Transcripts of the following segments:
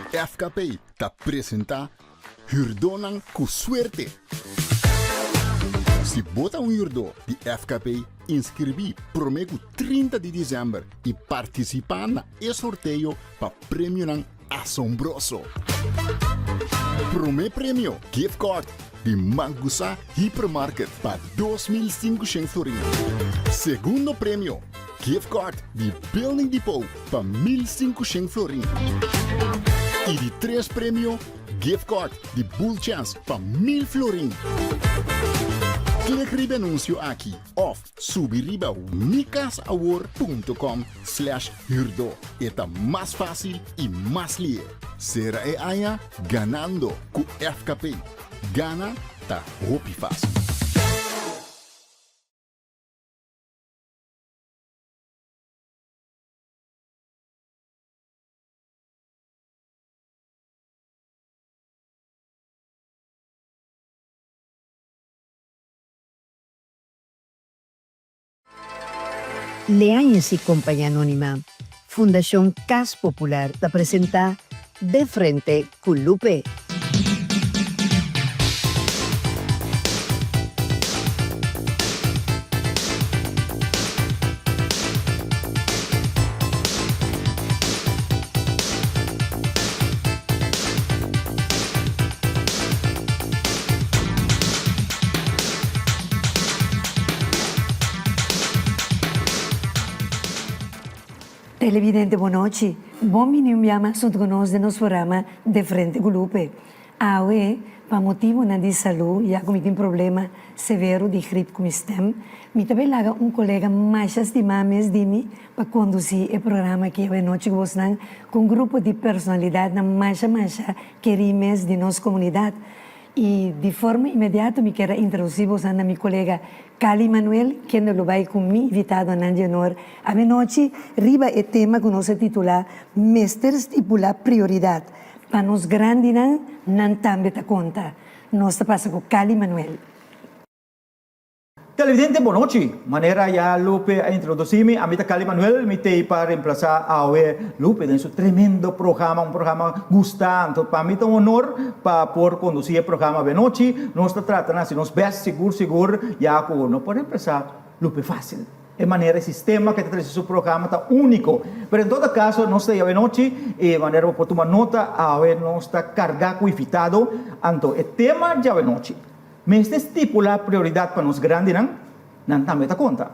FKP ta presenta Hürdónan ku Suerte! Si bo ta un hürdó di FKP, inskribí promé ku 30 di desèmber i partisipá na e sorteo pa premionan asombroso! Promé premio, gift card di Mangusa Hypermarket pa 2500 florin. Segundo premio, gift card di Building Depot pa 1500 florin. I di tres premio, gift card di Bull Chance pa 1000 florin. Klik riba e anuncio aki of subi riba mikasawor.com slash huurdo. E ta mas fácil i mas lihe. Sera e aña ganando ku FKP. Gana ta hopi fácil. Leañez y Compañía Anónima, Fundacion Cas Popular ta presenta De Frente cu Lupe. Televidente bonochi, bon bini un bia mas hunto cu nos den nos programa De Frente cu Lupe. Awe, pa motibonan di salú, ya cu mi tin problema severo di grip cu mi stem, mi ta bay laga un colega masha stima mes di mi pa conduci e programa aki awe nochi cu bosnan cu un grupo di personalidadnan masha masha keri mes di nos comunidad. Y di forma inmediato mi kier a introduci bosnan na mi colega Cali Manuel, kende lo bay cu mi invitadonan di honor awe nochi riba e tema cu nos a titula Mester stipula prioridad pa nos grandinan, nan tambe ta conta. Nos ta pasa cu Cali Manuel. Televidente bonochi, manera ya Lupe a introduci mi, ami ta Cali Manuel, mi t'ey pa reemplaza awe Lupe den su tremendo programa, un programa gusta, anto pa mi ta un honor pa por conduci e programa awenochi, nos ta trata na haci nos best sigur sigur ya cu no por reemplaza Lupe facil, e manera e sistema cu e ta trece su programa ta unico, pero en todo caso nos t'ey awenochi y manera bo por tuma nota awe nos ta carga cu invitado, anto e tema djawenochi. Mester stipulá prioridat pa nos grandinan, nan tambe ta konta.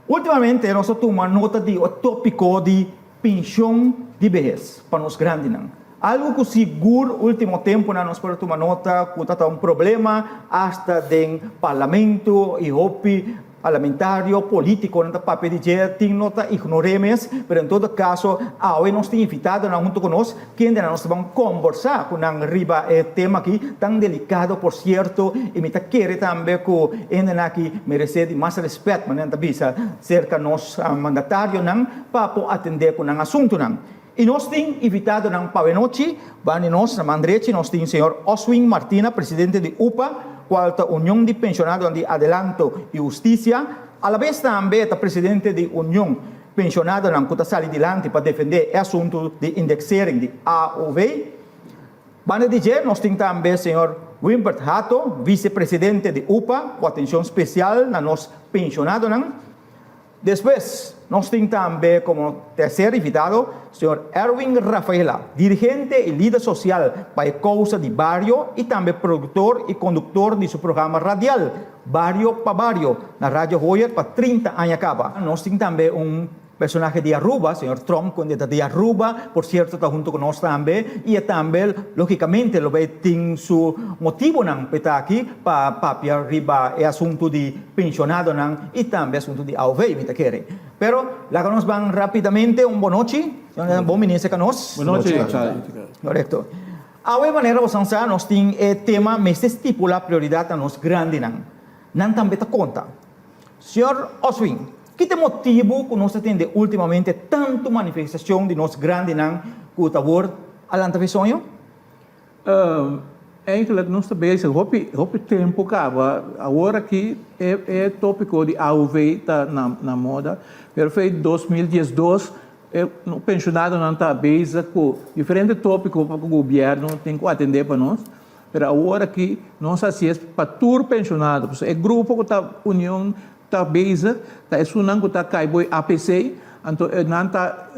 Últimamente nos a tuma nota di e tópiko di penshon di behes pa nos grandinan. Algu ku sigur último tempunan nos por a tuma nota ku ta ta un problema asta den parlamento i hopi Parlamentario, politiconan ta papia di dje, tin no ta ignor'é mes, pero en todo caso awe nos tin invitadonan hunto cu nos, kendenan nos ta ban combersa cu nan riba e tema aki tan delicado por cierto, y mi ta kere tambe cu hendenan aki merece di mas respet, manera nan ta bisa, cerca nos mandatarionan pa por atende cu nan asuntonan. Y nos tin invitadonan pa awenochi, banda di nos na man drechi nos tin señor Oswin Martina, presidente di upa, cual ta Union di Pensionadonan di Adelanto y Husticia, alabes tambe e ta presidente di Union Pensionadonan cu ta sali dilanti pa defende e asunto di indexering di AOW. Banda di dje nos tin tambe señor Wimbert Hato, vicepresidente di upa, cu atencion special na nos pensionadonan. Despues nos tin tambe komo terser invitado señor Erwin Rafaela, dirigente i lider sosial pa e kousa di bario i tambe produktor i konduktor di su programa radial Bario pa Bario na Radio Hoyer pa 30 aña kaba. Nos tin tambe un personahe di Aruba, señor Tromp, ku ta di Aruba, por sierto ta hunto ku nos tambe i e tambe logikamente lo bay tin su motibonan pa e ta aki pa papia riba e asuntu di pensionadonan y tambe asunto di AOV mi ta kere. Pero laga nos ban rapidamente un bonochi, bon minister ka nos. Bonochi. Correcto. Awe manera bosan sa nos tin e tema mester stipula prioridad na nos grandinan. Nan tambe ta conta. Señor Oswin, ki ta e motibo cu nos ta tende ultimamente tanto manifestacion di nos grandinan cu ta word a lanta fe soño? Eigenlijk nos ta bezig hopi hopi tempo caba. Awor aki e e topico di AOV ta na na moda, pero fei 2012. E penshonadonan ta bezig ku diferente tópiko pa ku gobièrnu tin ku atendé pa nos, pero awor aki nos a hasi es pa tur penshonado. Pasobra e grupo ku ta union ta bezig ta esunnan ku ta kai bo e APC, anto nan ta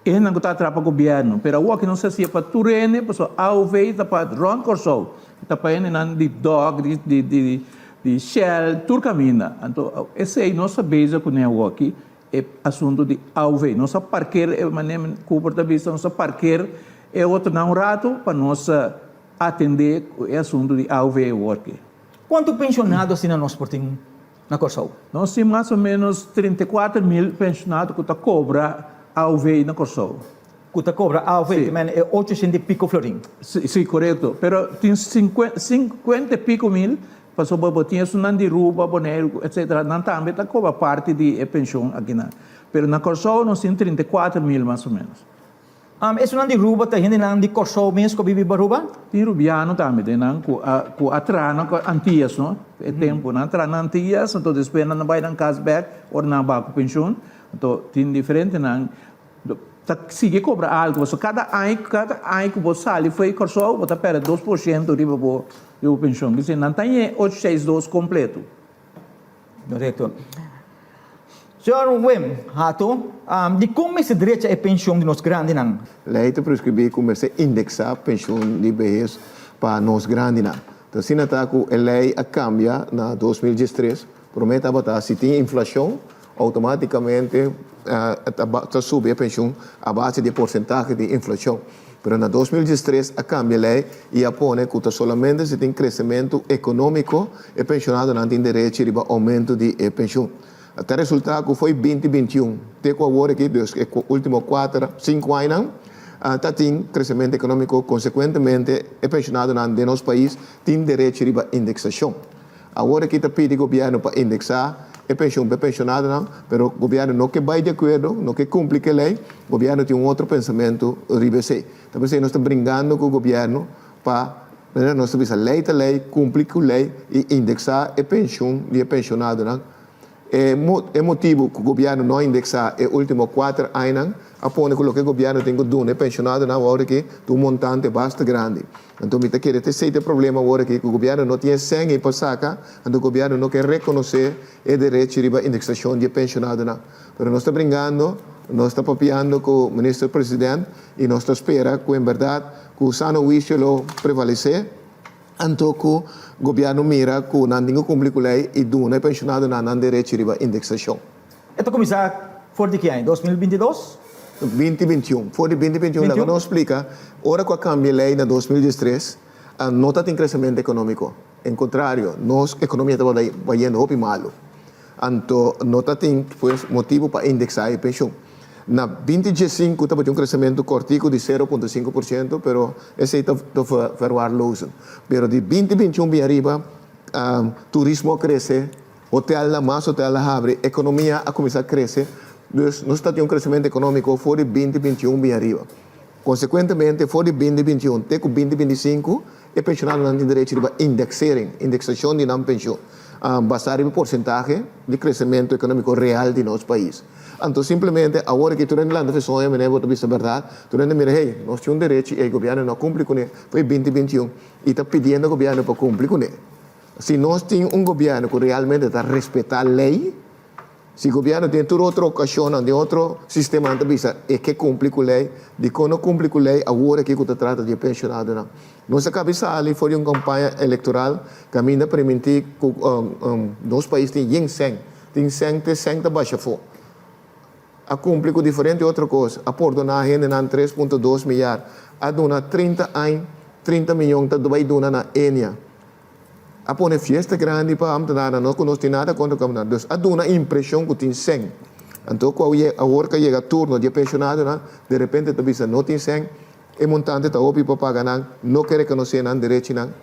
e hendenan ku ta atrapa gobièrnu. Pero awor aki nos a hasié pa tur hende, pasobra AOV ta pa rònt Kòrsou, ta pa hendenan di dòk, di Shell, tur kaminda. Anto esei nos ta bezig kuné awor aki. E asuntu di AOV. Nos a parker e manera Cooper ta bisa, nos a parker e otronan un ratu pa nos atendé ku e asuntu di AOV awor aki. Kuantu penshonado asina nos por tin na Kòrsou? Nos tin mas o ménos 34 mil penshonado ku ta kobra AOV na Kòrsou. Ku ta kobra AOV, te men e 800 i piko florin. Sí, sí, korekto. Pero tin 50 i piko mil. Pasobra bo tin esunnan di Ruba, Boneiru, etcetera, nan tambe ta cobra parti di e pension akinan. Pero na Kòrsou nos tin 34 mil mas o menos. Esunnan di Ruba ta hendenan di Kòrsou mes ku a bibi Aruba? Tin rubiano tambe den nan ku a traha na Antillas, no? E tempu nan a traha na Antillas, anto despues nan a bai nan kas bek ora nan a baha ku pension. Anto tin diferente nan ta sigui cobra algo, pasobra cada aña ku bo sali for di Kòrsou bo ta pèrdè 2% riba bo penshon. Dice nan ta ñe 862 kompleto. Korekto. Señor Wim Hato, di kon mester drecha e penshon di nos grandinan? Lei ta preskribí ku mester indeksá penshon di behes pa nos grandinan. Ta asina ta ku e lei a kambia na 2013. Promé tabata si tin inflashon, outomátikamente ta subi e penshon a base di e porsentahe di inflashon. Pero na 2013 a kambia e lei i a pone ku ta solamente si tin kresementu ekonómiko e penshonadonan tin derechi riba oumento di e penshon. Ta resultá ku foi 2021 te ku awor aki, dus e último 4, 5 añanan, ta tin kresementu ekonómiko, konsekuentemente e penshonadonan den nos pais tin derechi riba indeksashon. Awor aki ta pidi gobièrnu pa indeksá e penshon pa e penshonadonan, pero gobièrnu no ke bai di akuerdo, no ke kumpli ku e lei, gobièrnu tin un otro pensamentu riba esei. Ta p'esei nos ta bringando ku gobièrnu pa manera nos ta bisa lei ta lei, kumpli ku lei i indeksá e penshon di e penshonadonan. E motibu ku gobièrnu no a indeksá e último 4 añanan a pone ku loke gobièrnu tin ku duna e penshonadonan awor aki ta un montante basta grandi. Anto mi ta kere ta esei ta e problema awor aki, ku gobièrnu no tin e sèn ei pa saka, anto gobièrnu no ke rekonosé e derecho riba indeksashon di e penshonadonan. Pero nos ta bringando, nos ta papiando ku minister president i nos ta spera ku en bèrdat ku sano huisio lo prevalesé, anto ku gobièrnu mira ku nan tin ku kumpli ku lei i duna e penshonadonan nan derecho riba indeksashon. E ta kuminsá for di ki aña? 2022? 2021. For di 2021, laga nos splika, ora ku a kambia e lei na 2013, no ta tin kresementu ekonómiko. En kontrario, nos ekonomia tabata bayendo hopi malu. Anto no ta tin pues motibu pa indeksá e penshon. Na 2015 tabatin un kresementu kòrtiku di 0.5%, pero esei ta te verwaarlozen. Pero di 2021 bin ariba, turismo a krese, hotelnan, mas hotel a habri, ekonomia a kuminsá krese. Dus nos ta tin un kresementu ekonómiko for di 2021 bin ariba. Konsekuentemente, for di 2021 te ku 2025, e penshonadonan tin derecho riba indexering, indeksashon di nan penshon, basá riba porsentahe di kresementu ekonómiko real di nos pais. Anto simplemente awor aki tur hende lanta fesoña, meneer, bo ta bisa bèrdat, tur hende mira, hey, nos tin un derecho i e gobièrnu no a kumpli kuné for e 2021 i ta pidiendo gobièrnu pa kumpli kuné. Si nos tin un gobièrnu ku realmente ta respetá lei, si gobièrnu tin tur otro okashonnan, den otro sistemanan ta bisa e ke kumpli ku lei, dikon no kumpli ku lei awor aki ku ta trata di e penshonadonan? Nos a kabi sali for di un kampaña elektoral kaminda primintí ku nos pais tin yen sèn, tin sèn te sèn ta basha afó. A kumpli ku diferente otro kos, a pordoná hendenan 3.2 miar, a duna 30 añ 30 miyon ta bai duna na Enia. A pone fiesta grandi pa ambtenaarnan, no ku nos tin nada kontra ku ambtenaar. Dus a duna impreshon ku tin sèn. Anto ku awor ku a yega turno di e penshonadonan, de repente ta bisa no tin sèn, e montante ta hopi pa paga nan, no ke rekonosé nan derechinan.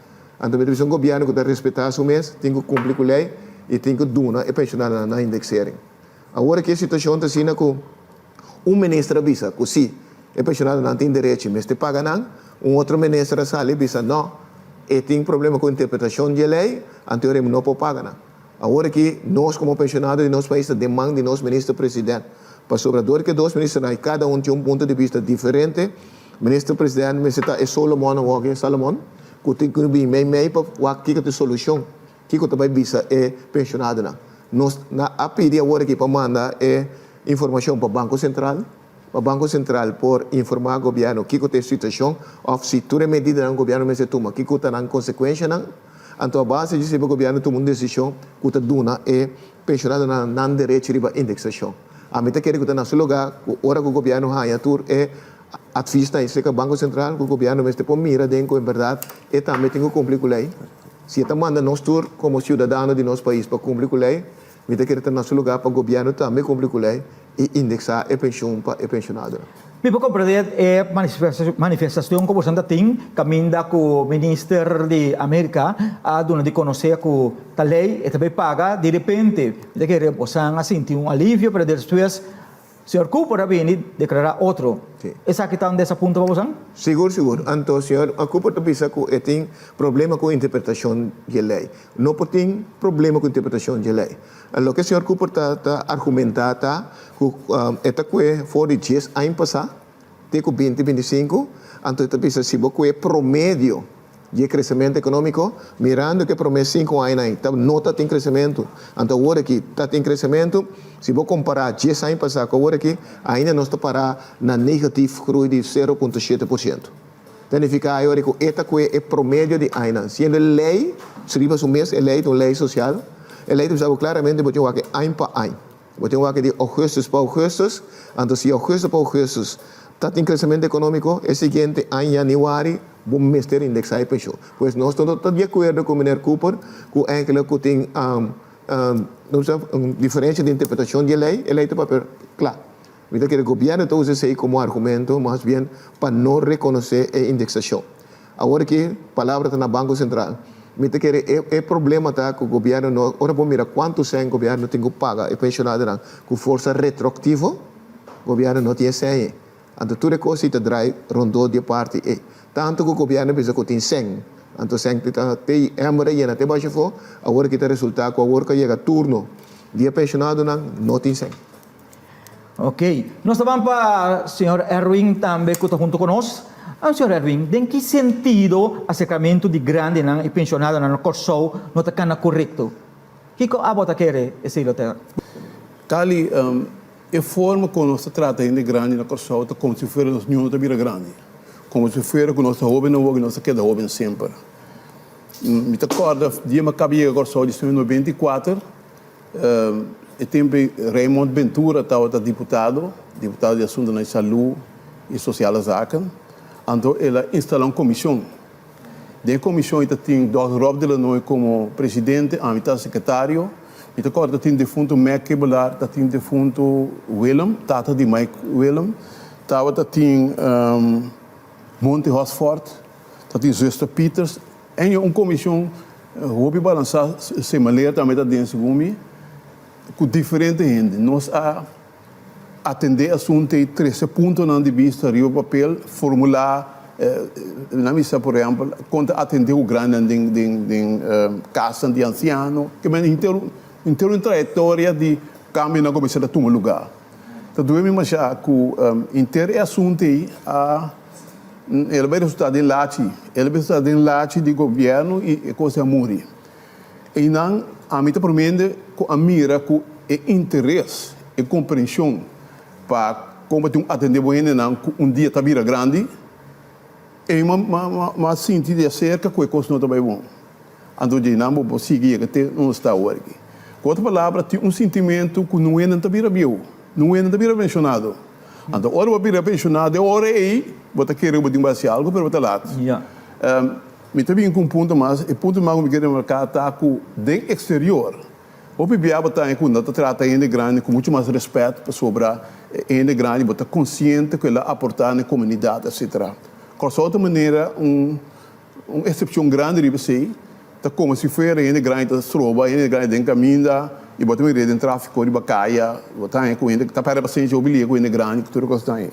Anto mi ta bisa un gobièrnu ku ta respetá su mes tin ku kumpli ku lei i tin ku duna e penshonadonan nan indeksering. Awor aki e situashon ta asina ku un minister a bisa ku si e penshonadonan tin derechi mester paga nan, un otro minister a sali bisa no, e tin problema ku interpretashon di e lei, anto e no por paga nan. Awor aki nos komo penshonado di nos pais ta den man di nos minister president. Pasobra dor ku e dos ministernan ei kada un tin un punto di bista diferente, minister presidente mester ta e Solomon awor aki, Salomon, ku tin ku bin mei mei pa wak kiko ta e solushon, kiko ta bai bisa e penshonadonan. Nos na a pidi awor aki pa manda e informashon pa Banko Sentral, pa Banko Sentral por informá gobièrnu kiko ta e situashon òf si tur e medidanan gobièrnu mester tuma kiko ta nan konsekuenshanan. Anto a base di esei gobièrnu tuma un desishon ku ta duna e Pensionadonan nan derecho riba indeksashon. Ami ta kere ku ta na su lugá ku ora ku gobièrnu haña tur e atvisnan i serka Banko Sentral ku gobièrnu mester por mira den ku en bèrdat e tambe tin ku kumpli ku lei. Si e ta manda nos tur komo siudadano di nos pais pa kumpli ku lei, mi ta kere ta na su lugá pa gobièrnu tambe kumpli ku lei i indeksá e penshun pa e pensionadonan. Mi por comprende e manifestacion cu boso ta tin caminda cu minister di America a duna di conoce cu ta ley e ta bay paga di repente mi ta kere bosan a sinti un alivio pero despues señor Cooper a bini declara otro esaki ta un desapunto pa bosan? Sigur sigur anto señor Cooper ta bisa cu e tin problema cu interpretacion di e ley no por tin problema cu interpretacion di e ley Loke señor Cooper ta ta argumentá ta ku e ta kue for di dies aña pasá te ku binti binti sinku, anto e ta bisa si bo kue promedio di e kresementu ekonómiko, mirando ku e promé sinku añanan ta no ta tin kresementu, anto awor aki ta tin kresementu, si bo kompará dies aña pasá ku awor aki, ainda nos ta pará na negatif groei di 0,7%. Ta nifiká ayori ku e ta kue e promedio di añanan. Siendo e lei riba su mes, e lei ta un lei sosial, e lei ta bisa bo klaramente bo tin wak e añ pa añ. Bo tin wak di ougùstùs pa ougùstùs, anto si ougùstùs pa ougùstùs ta tin kresementu ekonómiko, e siguiente añ yanüari bo mester indeksá e penshon. Pues nos no ta di akuerdo ku meneer Cooper ku enkele ku tin un diferensia di interpretashon di e lei, e lei ta papia kla. Mi ta kere gobièrnu ta usa esei komo argumento mas bien pa no rekonosé e indeksashon. Awor aki palabra ta na Banko Sentral. Mi ta kere e e problema ta ku gobièrnu no ora bo mira kuantu sèn gobièrnu tin ku paga e penshonadonan ku forsa retroaktivo, gobièrnu no tin e sèn ei. Anto tur e kos ei ta drai rondó di e parti ei. Tantu ku gobièrnu bisa ku tin sèn, anto sèn ta te èmber a yena te basha afó, awor aki ta resultá ku awor ku a yega turno di e penshonadonan no tin sèn. Ok. Nos ta ban pa señor Erwin tambe cu ta hunto cu nos. Señor Erwin, den ki sentido acercamento di grandinan y pensionadonan na Corsou no ta cana corecto? Kico abo ta kere esey lo ta? Tali, e forma con nos ta trata hende grandi na Corsou ta como si fuera nos ñono ta bira grandi. Como si fuera cu nos ta hoben awor y nos ta keda hoben semper. Mi ta corda dia mi a caba yega Corsou di 94. E tempu ei Raymond Ventura tabata diputado, diputado di Asuntunan di Salú i Sosiale Zaken. Anto el a instalá un komishon. Den e komishon ei ta tin dòkter Rob de Lanoy komo presidente, ami ta sekretario. Mi ta kòrda ta tin defuntu Mac Kebelaar, ta tin defuntu Willem, tata di Mike Willem. Tabata tin Monty Hosford, ta tin zuster Peters. En un komishon hopi balansá, Semeleer tambe ta den segun mi, ku diferente hende. Nos a atendé asuntu ei, trese puntonan di bista riba papel, formulá, nan bisa por ehèmpel, kon ta atendé ku grandinan den den den kasnan di ansiano. Ke men henter henter un trayektoria di kambionan ku mester a tuma lugá. Ta duel mi mashá ku henter e asuntu ei a. El a bai resultá den lachi. El a bai resultá den lachi di gobièrnu i e kos a muri. Einan ami ta promende ku a mira ku e interes, e komprenshon pa kon bo tin un atendé bo hendenan ku un dia ta bira grandi, ei m'a sinti di aserka ku e kos no ta bai bon. Anto djeinan bo por sigui yega te nos ta awor aki. Ku otro palabra, tin un sintimentu ku no hendenan ta bira bieu, no hendenan ta bira penshonado. Anto ora bo bira penshonado e ora ei bo ta kere ku bo tin ku hasi algu pero bo ta lat. Mi ta bin ku un punto mas, e punto mas ku mi ke remarká ta ku den eksterior hopi bia bo ta haña ku nan ta trata hende grandi ku muchu mas rèspèt pasobra e hende grandi bo ta konsiente ku el a aportá na e komunidat etsetera. Kòrsou ta manera un Un eksepshon grandi riba esei ta komo si fuera hende grandi ta stroba hende grandi den kaminda i bo ta mira den trafiko riba kaya, bo ta haña ku hende ta pèrdè pasensia hopi lia ku hende grandi ku tur e kos ta haña.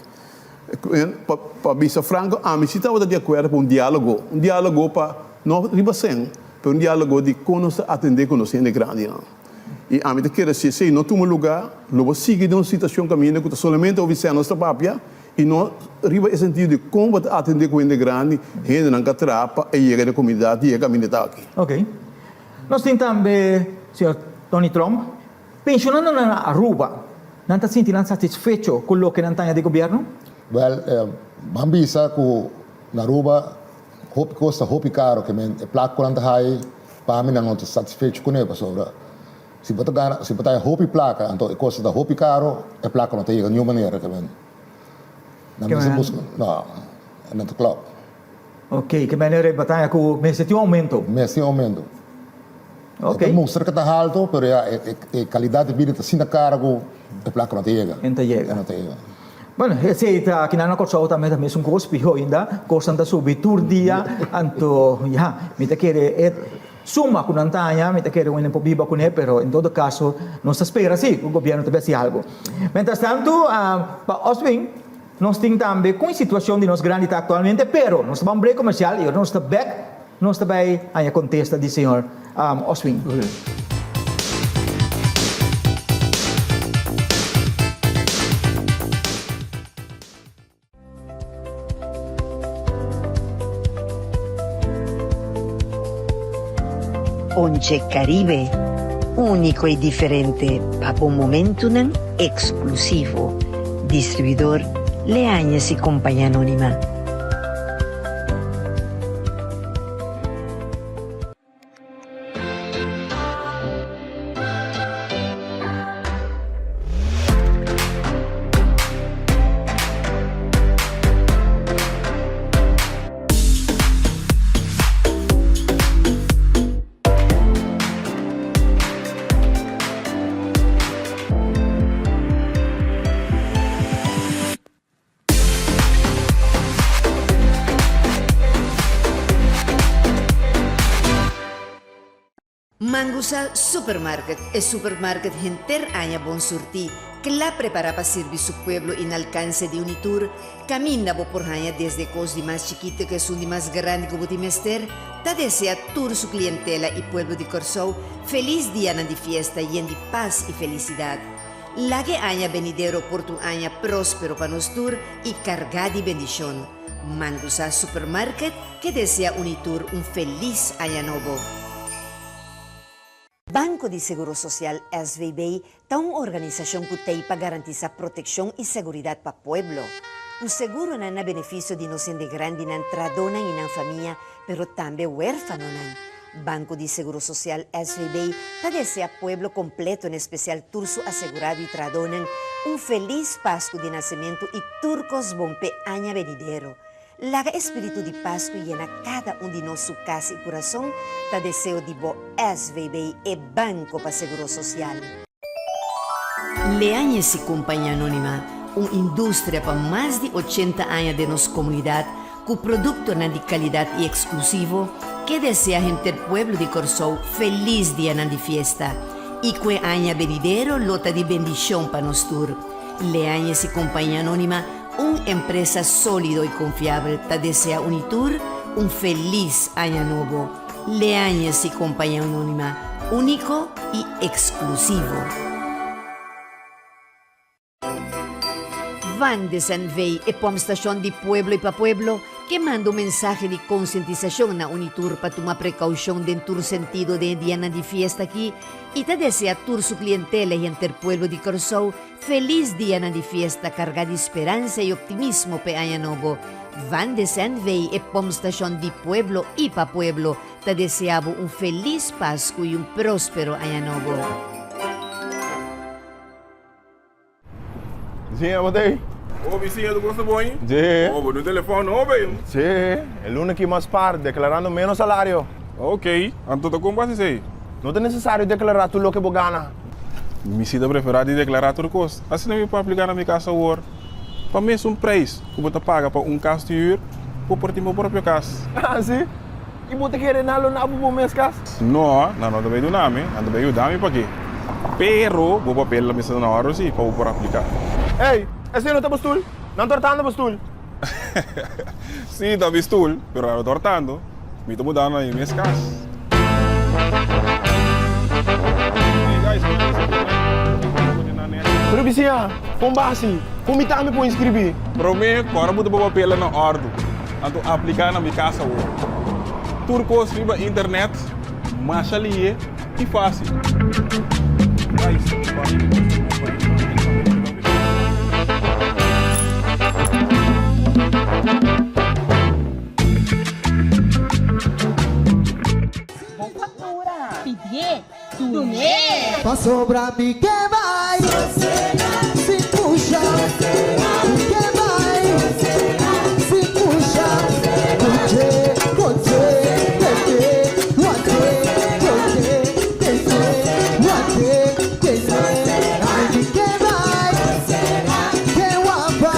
Pa bisa franko ami si tabata di akuerdo pa un dialogo, un dialogo pa no riba sèn pero un dialogo di kon nos ta atendé ku nos hende grandinan. I ami ta kere si esei no tuma lugá, lo bo sigui den un situashon kaminda ku ta solamente ofisial nos ta papia i no riba e sentido di kon bo ta atendé ku hende grandi, hendenan ka traha pa e yega den komunidat i e kaminda ta aki. Ok. Nos tin tambe señor Tony Tromp. Penshonandonan na Aruba, nan ta sinti nan satisfecho ku loke nan taña di gobièrnu? Wèl, ban bisa ku na Aruba hopi kos ta hopi karo, ke men e plak ku nan ta haña pa mi nan no ta satisfecho kuné pasobra si bo ta gana, si bo ta haña hopi plaka anto e kos ta hopi karo, e plaka no ta yega niun manera, ke men nan mester buska, no, e no ta klòp. Ok, ke manera e bataya ku mester tin un aumento? Mester tin un aumento. Ok. E ta mustra ke ta halto, pero ya e kalidat di bida ta asina karo ku e plaka no ta yega. E no ta yega. E no ta yega. Bueno, esei ta kinan na Kòrsou tambe ta mesun kos, piho ainda, kosnan ta subi tur dia, anto ya, mi ta kere e suma ku nan ta haña, mi ta kere un por biba kuné, pero en todo kaso nos ta spera si ku gobièrnu ta bai hasi algu. Mientras tanto, pa Oswin. Nos tin tambe con e situacion di nos grandi ta actualmente, pero nos ta bai un break comercial y ora nos ta bek nos ta bai haña contesta di señor Oswin. Ponche Caribe, úniko i diferente pa bo momentunan eksklusivo. Distribuidor Leañez y Compañía Anónima. Mangusa Supermarket, e supermarket henter aña bon surtí, kla prepará pa sirbi su pueblo i na alkanse di un i tur. Kaminda bo por haña desde kos di mas chikito ku esun di mas grandi ku bo tin mester, ta desea tur su klientela i pueblo di Kòrsou felis dianan di fiesta yen di pas i felisidat. Laga e aña benidero por ta un aña próspero pa nos tur i kargá di bendishon. Mangusa Supermarket ke desea un i tur un felis aña nobo. Banco di Seguro Social, SVB, ta un organisashon ku t'ei pa garantisá protekshon i seguridat pa pueblo. Ku seguronan na benefisio di nos hende grandinan, tradónan i nan famia, pero tambe wérfanonan. Banco di Seguro Social, SVB, ta deseá pueblo kompleto, en espesial tur su asegurado i tradónan, un felis Pasku di Nasementu i tur kos bon p'e aña benidero. Laga e spiritu di Pasku yena kada un di nos su kas i kurason, ta deseo di bo SVB e banko pa seguro sosial. Leañez y Compañía Anónima, un industria pa mas di ochenta aña den nos komunidat ku produktonan di kalidat i eksklusivo, ke desea henter pueblo di Kòrsou felis dianan di fiesta i ku e aña benidero lo ta di bendishon pa nos tur. Leañez y Compañía Anónima Un empresa sólido y confiabel ta desea un y tur un feliz aña nobo. Leañez y Compañía Anónima, único y exclusivo. Van de Sanvey, e pompstation di pueblo y pa pueblo, ke manda un mensahe di konsientisashon na un y tur pa tuma prekoushon den tur sentido den e dianan di fiesta aki y ta desea tur su klientela y henter pueblo di Kòrsou Felis dianan di fiesta kargá di speransa i optimismo p'e aña nobo. Van de Sandwey, e pompstashon di pueblo i pa pueblo, ta deseá bo un felis Pasku i un próspero aña nobo. Bisiña, bo ta ei? Oh, bisiña, tu kosa bon? Sí. Oh, bo dun telefòn nobo, ei? Sí, e luna aki mas par, deklarando ménos salario. Ok, anto ta kon bo hasi esei? No ta nesesario deklará tur loke bo gana. Mi si ta preferá di deklará tur kos. Asina mi por apliká na mi kas awor. Pa mesun preis ku bo ta paga pa un kas di hür, bo por tin bo propio kas. Ah, si? I bo ta kere nan lo na bo bo mes kas? No, nan no ta bai duna mi, nan ta bai yuda mi p'aki. Pero bo papel lo mester ta na òrdu si pa bo por apliká. Ey, esei no ta bo stul? Nan tortando bo stul. Sí, ta mi stul, pero nan no tortando. Mi ta mudando na mi mes kas. Pero bisiña, kon basi? Kon mi tambe por inskribí? Promé, kòrda bo ta bo papelnan na òrdu, anto apliká na Mi Kas Awor. Tur kos riba internet, masha lihe i fásil. Bo factura, pidié, dun'é! Pasobra mi ke bai sin pusha Mi ke bai sin pusha Koche, koche, tete, wante, koche, tete, wante, tete Ai mi ke bai, ke wapa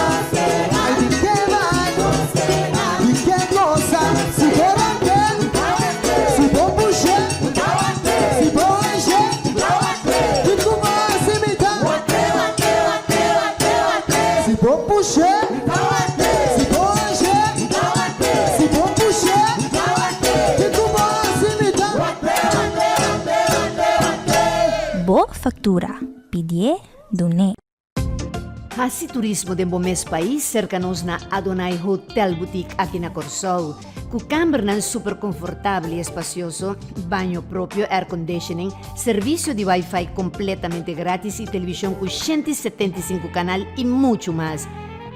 Ai mi ke bai, mi ke gosa Si bo rante, si bo pusha Si bo ange, ki kuma hasi mi ta. Si bo pushe, si bo ange, si bo pushe, ki kuma hasi mi ta. Bo factura, pidié, dun'é. Hasi turismo den bo mes pais serka nos na Adonai Hotel Boutique aki na Kòrsou. Ku kambernan super konfortabel i espasioso, baño propio, airconditioning, servisio di wifi kompletamente gratis i televishon ku 175 kanal i muchu mas.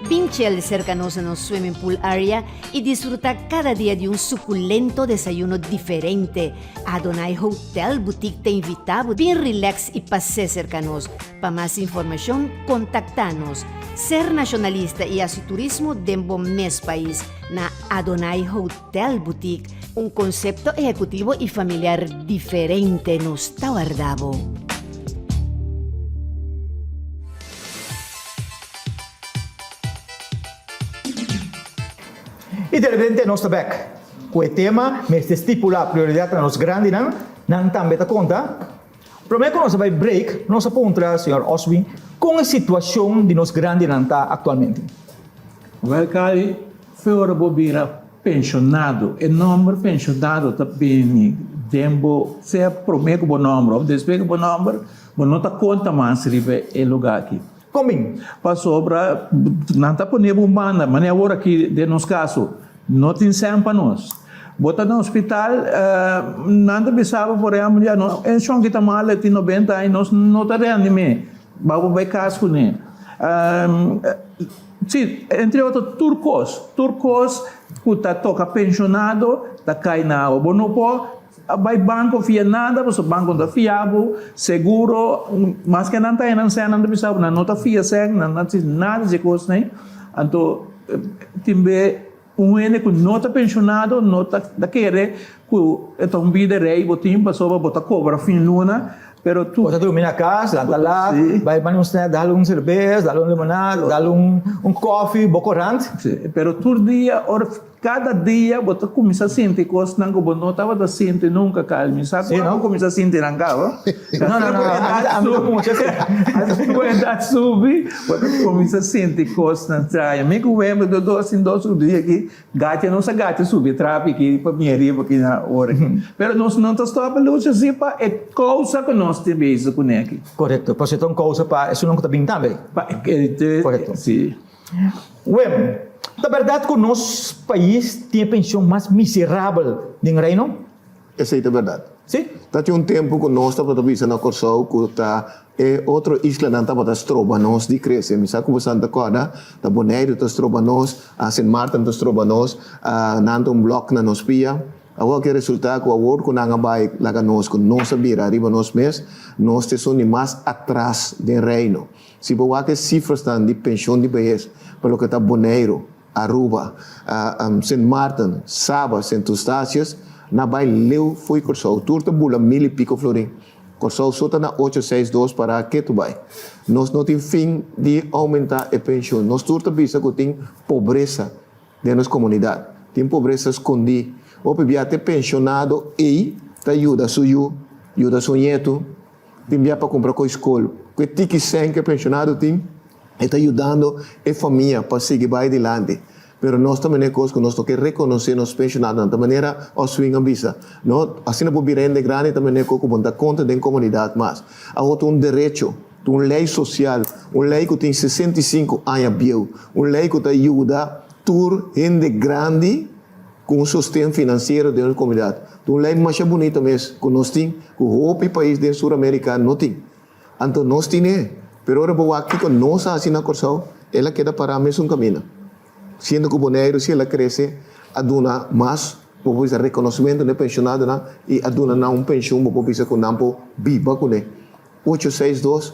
Bin chel serka nos na nos swimming pool area i disfrutá kada dia di un sukulento desayuno diferente. Adonai Hotel Boutique ta invitá bo bin relax i pas'é serka nos. Pa mas informashon kontaktá nos. Ser nashonalista i hasi turismo den bo mes pais na Adonai Hotel Boutique, un konsepto ehekutivo i familiar diferente nos ta warda bo. I de repente nos ta bek ku e tema mester stipulá prioridat na nos grandinan, nan tambe ta konta. Promé ku nos a bai break, nos a puntra señor Oswin kon e situashon di nos grandinan ta aktualmente. Wèl Kali, fe ora bo bira penshonado, e nòmber penshonado ta bini den bo, sea promé ku bo nòmber òf despues ku bo nòmber, bo no ta konta mas riba e lugá aki. Kon bin? Pasobra nan ta pone bo un banda, manera awor aki den nos kaso, no tin sèn pa nos. Bo ta na hospital, nan ta bisa bo por ehèmpel, ya no, e shonki ta mal, e tin nobenta aña, nos no ta reanim'é, ba bo bai kas kuné. Si, entre otro tur kos, tur kos ku ta toka penshonado ta kai na awa. Bo no por A bai banco fia nada pasobra banco no ta fia bo, seguro maske nan ta nan sèn nan ta bisa bo nan no ta fia sèn nan no ta hasi nada di e kosnan ei, anto tin be un hende ku no ta penshonado no ta kere ku e ta un bida rei bo tin pasobra bo ta kobra fin luna pero tu Bo ta drumi na kas, lanta lat, bai manda un snèk, dal un serbes, dal un limonada, dal un kòfi, bo korant. Si, pero tur dia ora Kada dia bo ta kuminsá sinti kosnan ku bo no tabata sinti nunka, Carl. Mi sa ku abo kuminsá sinti nan kaba. No, no, no, ami ta mucha si. As ku edat subi, bo ta kuminsá sinti kosnan straño. Mi ku Wember do dos en dos dia aki, gacha nos a gacha subi trapi aki pa mi ariba aki na ora aki. Pero nos no ta stòp e lucha si pa e kousa ku nos tin bezig kuné aki. Korekto, pasobra e ta un kousa pa esunnan ku ta bin tambe. Korekto. Si. Wem, ta bèrdat ku nos pais tin e penshon mas miserabel den Reino? Esei ta bèrdat. Sí. Ta tin un tempu ku nos tabata bisa na Kòrsou ku ta e otro islanan tabata stroba nos di krese. Mi sa ku bosan ta kòrda, ta Boneiru ta stroba nos, Sint Maarten ta stroba nos, nan ta un blòk na nos pia. Awor ke resultá ku awor ku nan a bai laga nos ku nos a bira riba nos mes, nos ta esun di mas atras den Reino. Si bo wak e sifrasnan di penshon di behes pa loke ta Boneiru, Aruba, Sint Maarten, Saba, Sint Eustatius, na bai leu fo'i Kòrsou. Tur ta bula mil i piko florin. Kòrsou so ta na ocho seis dos pará ketu bai. Nos no tin fin di oumentá e penshon. Nos tur ta bisa ku tin pobresa den nos komunidat. Tin pobresa skondí. Hopi bia te penshonado ei ta yuda su yu, yuda su ñetu. Tin bia pa kumpra koi skol. Ku e tiki sèn ku e penshonado tin, e ta yudando e famia pa sigui bai dilanti. Pero nos ta manera kos ku nos no ke rekonosé nos penshonadonan. Ta manera Oswin a bisa, no, asina bo bira hende grandi ta manera ku bo no ta konta den komunidat mas. Awor ta un derecho. Ta un lei sosial, un lei ku tin 65 aña bieu, un lei ku ta yuda tur hende grandi ku un sosten finansiero den nos komunidat. Ta un lei masha bunita mes ku nos tin, ku hopi pais den Sur Amerika no tin. Anto nos tin'é, pero ora bo wak kiko nos a hasi na Kòrsou, el a keda pará mesun kaminda. Siendo ku Boneiru si el a krese, a duna mas, bo por bisa, rekonosementu na e penshonadonan i a duna nan un penshun, bo por bisa ku nan por biba kuné. Ocho seis dos,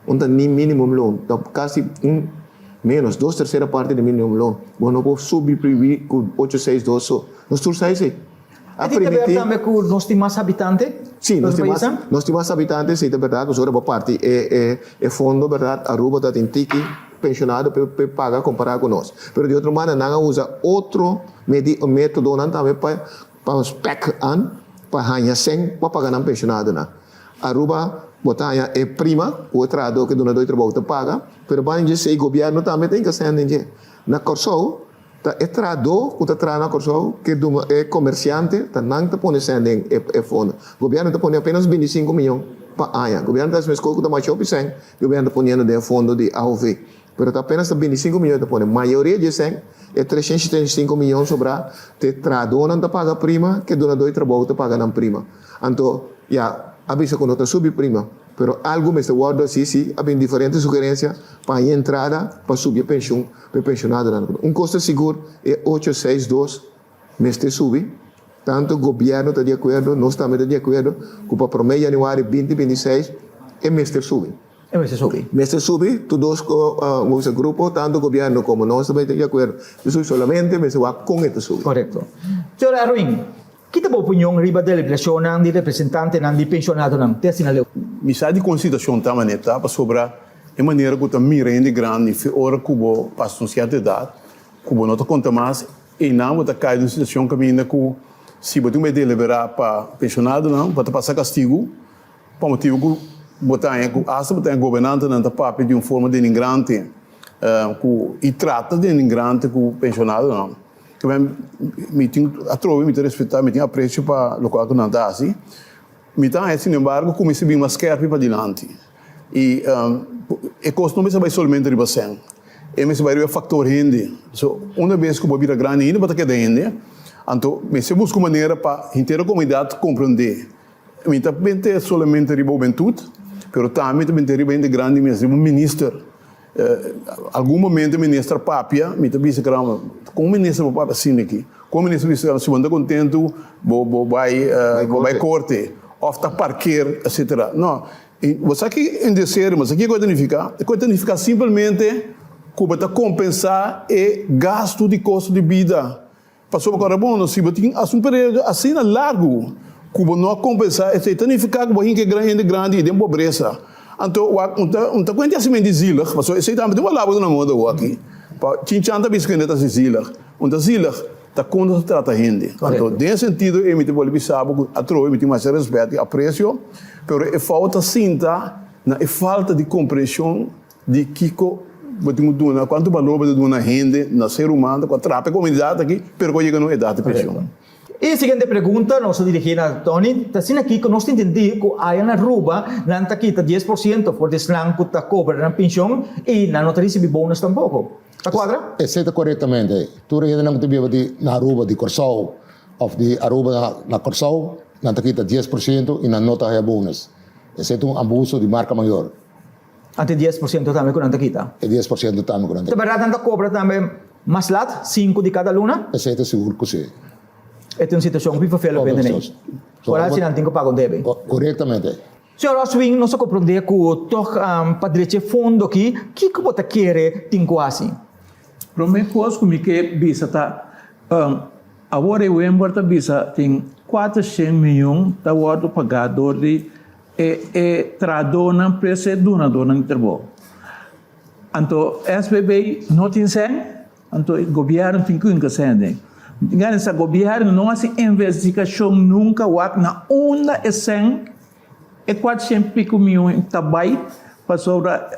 un ta ni minimum loon, ta kasi un menos, dos tersera parti di minimum loon. Bo no por subi ku ocho seis dos so. Nos tur sa esei. A E tin ke ber tambe ku nos tin mas habitante? Sí, nos tin mas, nos tin mas habitante, sí ta berdad, pasobra bo parti e e e fondo berdad, Aruba ta tin tiki pensionado p'e p'e paga kompará ku nos. Pero di otro banda nan a usa otro medi metodonan tambe pa pa spek an pa haña sèn pa paga nan pensionadonan. Aruba bo ta haña e prima ku e trahadó ku e dunadó di trabou ta paga, pero banda dje esei gobièrnu tambe ta hinka sèn den dje. Na Kòrsou Ta e trahadó ku ta traha na Kòrsou ke duna e komersiante, ta nan ta pone sèn den e fondo. Gobièrnu ta pone apenas 25 miyon pa aña. Gobièrnu ta hasi meskos ku ta masha hopi sèn, gobièrnu ta poniendo den e fondo di aov. Pero ta apenas ta 25 miyon e ta pone. Mayoria di e sèn, e 375 miyon sobrá, ta e trahadónan ta paga prima, ke dunadó di trabou ta paga nan prima. Anto, ya, a bisa ku no ta subi prima. Pero algu mester wòrdu hasi, si, a bin diferente sugerensia pa haña entrada pa subi e penshun. Pa e pensionadonan. Un kos ta sigur, e ocho seis dos mester subi. Tanto gobierno ta di akuerdo, nos tambe ta di akuerdo, ku pa promé januari binti 26 e mester subi. E mester subi. Mester subi, tur dos grupo, tanto gobierno komo nos tambe ta di akuerdo. Ta subi solamente mester wak kon e ta subi. Korekto. Señor Erwin, ki ta bo opinion riba deliberashonnan di representantenan di pensionadonan te asina leu? Mi sa di kon situashon ta manera ta pasobra E manera ku ta mira hende grandi fi ora ku bo pasa un sierto edat, ku bo no ta konta mas, einan bo ta kai den un situashon kaminda ku si bo tin bai deliberá pa penshonadonan, bo ta pasa kastigu pa motibu ku bo ta haña ku asta bo ta haña gobernantenan ta papia di un forma denigrante ku i trata denigrante ku penshonadonan. Mi tin atrobe mi ta respetá, mi tin apresio pa lokual ku nan ta hasi. Mi ta haña sinembargo ku mi si bin mas skèrpi padilanti. I e kos no mester bai solamente riba sèn. E mester bai riba e faktor hende. So, una bes ku bo bira grandi ainda bo ta keda hende. Anto mester buska un manera pa henter e komunidat komprendé. Mi ta bente solamente riba hubentut, pero tambe mi ta bente riba hende grandi mes, riba minister. Algun momento minister papia, mi ta bisa caramba, con minister bo papia asina aki? Con minister bisa caramba, si bo no ta contento bo bo bay bo bay corte of ta parkeer etcetera. No, bo sa ki en de serio, bo sa kico e ta nifica? E ta nifica simplemente cu bo ta compensa e gasto di costo di bida. Pasobra ku ora bon, si bo tin hasi un periodo asina largu ku bo no a kompensá esei, ta nifiká ku bo hinka e gran hende grandi i den pobresa. Anto, wak, un ta, un ta kuenta hasi menti zielig, pasobra esei tambe tin un palabra ku ta na moda awor aki. Pa chinchan ta bisa ku hende ta hasi zielig. Un ta zielig ta kon ta trata hende. Anto, den e sentido ei mi ta bolbe bisa bo ku atrobe mi tin masha rèspèt i apresio, pero e fout ta sinta na e falta di komprenshon Di kiko bo tin ku duna, kuantu balor bo ta duna hende na ser humano ku a trapa e komunidat aki pero ku a yega na un edat di penshon? E siguiente pregunta nos ta dirigí na Tony, ta asina kiko nos ta intendí ku aya na Aruba nan ta kita 10% for di esnan ku ta kobra nan penshon i nan no ta risibí bonus tampoko. Ta kuadra? Esei ta korektamente. Tur e hendenan ku ta biba di na Aruba di Kòrsou òf di Aruba na Kòrsou nan ta kita 10% i nan no ta haya bonus. Esei ta un abuso di marka mayor. Anto e 10% tambe ku nan ta kita? E 10% tambe ku nan ta kita. Ta bèrdat nan ta kobra tambe mas lat, sinku di kada luna? Esei ta sigur ku si. E ta un situashon hopi vervelend pa hende nei. Foral si nan tin ku paga un debe. Korektamente. Señor Oswin, nos a komprondé ku tòg pa drecha e fondo aki, kiko bo ta kere tin ku hasi? Promé kos ku mi ke bisa ta, awor e Wember ta bisa tin 400 miyon ta wòrdu pagá dor di E e trahadónan pres e dunadónan di trabou. Anto SBB no tin sèn, anto e gobièrnu tin ku hinka sèn den. Mi tin gana di sa gobièrnu no hasi investigashon nunka wak na unda e sèn, e kuatroshen piku mion ta bai, pasobra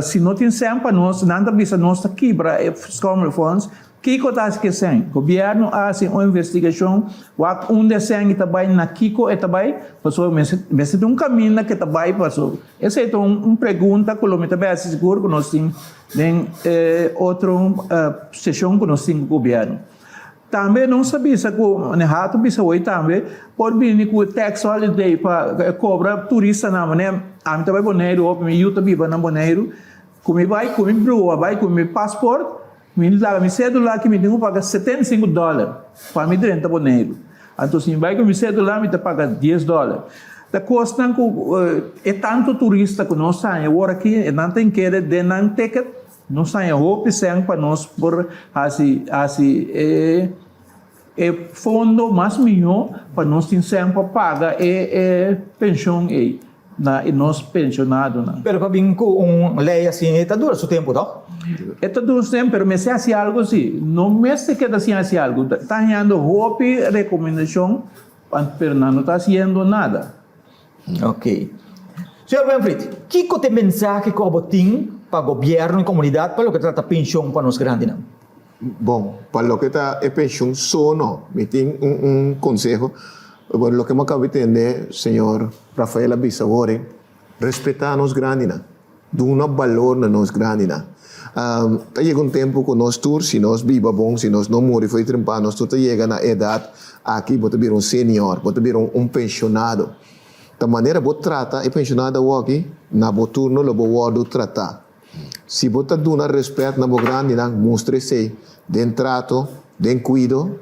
si no tin sèn pa nos, nan ta bisa nos ta kibra e Schomburg Fonds. Kiko ta hasi ku e sèn? Gobièrnu a hasi un investigashon wak unda e sèn ta bai, na kiko e ta bai, pasobra mester mester tin un kaminda ku e ta bai pasobra esei ta un pregunta ku lo mi ta bai hasi sigur ku nos tin den e otro seshon ku nos tin ku gobièrnu. Tambe nos a bisa ku Nehato bisa hoy tambe por bini ku tax holiday pa kobra turistanan manera ami ta bai Boneiru hopi mi yu ta biba na Boneiru ku mi bai ku mi brua bai ku mi paspoort Mi laga mi cédula aki mi tin cu paga 75 dollar pa mi drenta Boneiru. Anto si mi bai cu mi cédula mi ta paga dies dollar. Ta cosnan cu e tanto turista cu nos haña awor aki e nan ta inkere den nan ticket nos haña hopi cen pa nos por haci haci e e fondo mas miho pa nos tin cen pa paga e e pension ey. Na e nos pensionadonan. Pero pa bin ku un lei asina e ta dura su tempu toh? E ta dura su tempu pero mester hasi algu si. No mester keda sin hasi algu. Ta hañando hopi rekomendashon pero nan no ta hasiendo nada. Ok. Señor Winfried, kiko ta e mensahe ku abo tin pa gobièrnu i komunidat pa loke ta trata penshon pa nos grandinan? Bon, pa loke ta e penshun so no. Mi tin un konseho. Bon, loke mi a kaba di tende señor Rafael a bisa awor e, respetá nos grandinan. Duna balor na nos grandinan. Ta yega un tempu ku nos tur, si nos biba bon, si nos no muri for di trempa, nos tur ta yega na edat aki, bo ta bira un senior, bo ta bira un penshonado. Ta manera bo trata e penshonado awoki, na bo turno lo bo wòrdu tratá. Si bo ta duna respet na bo grandinan, mustra esei den trato, den kuido,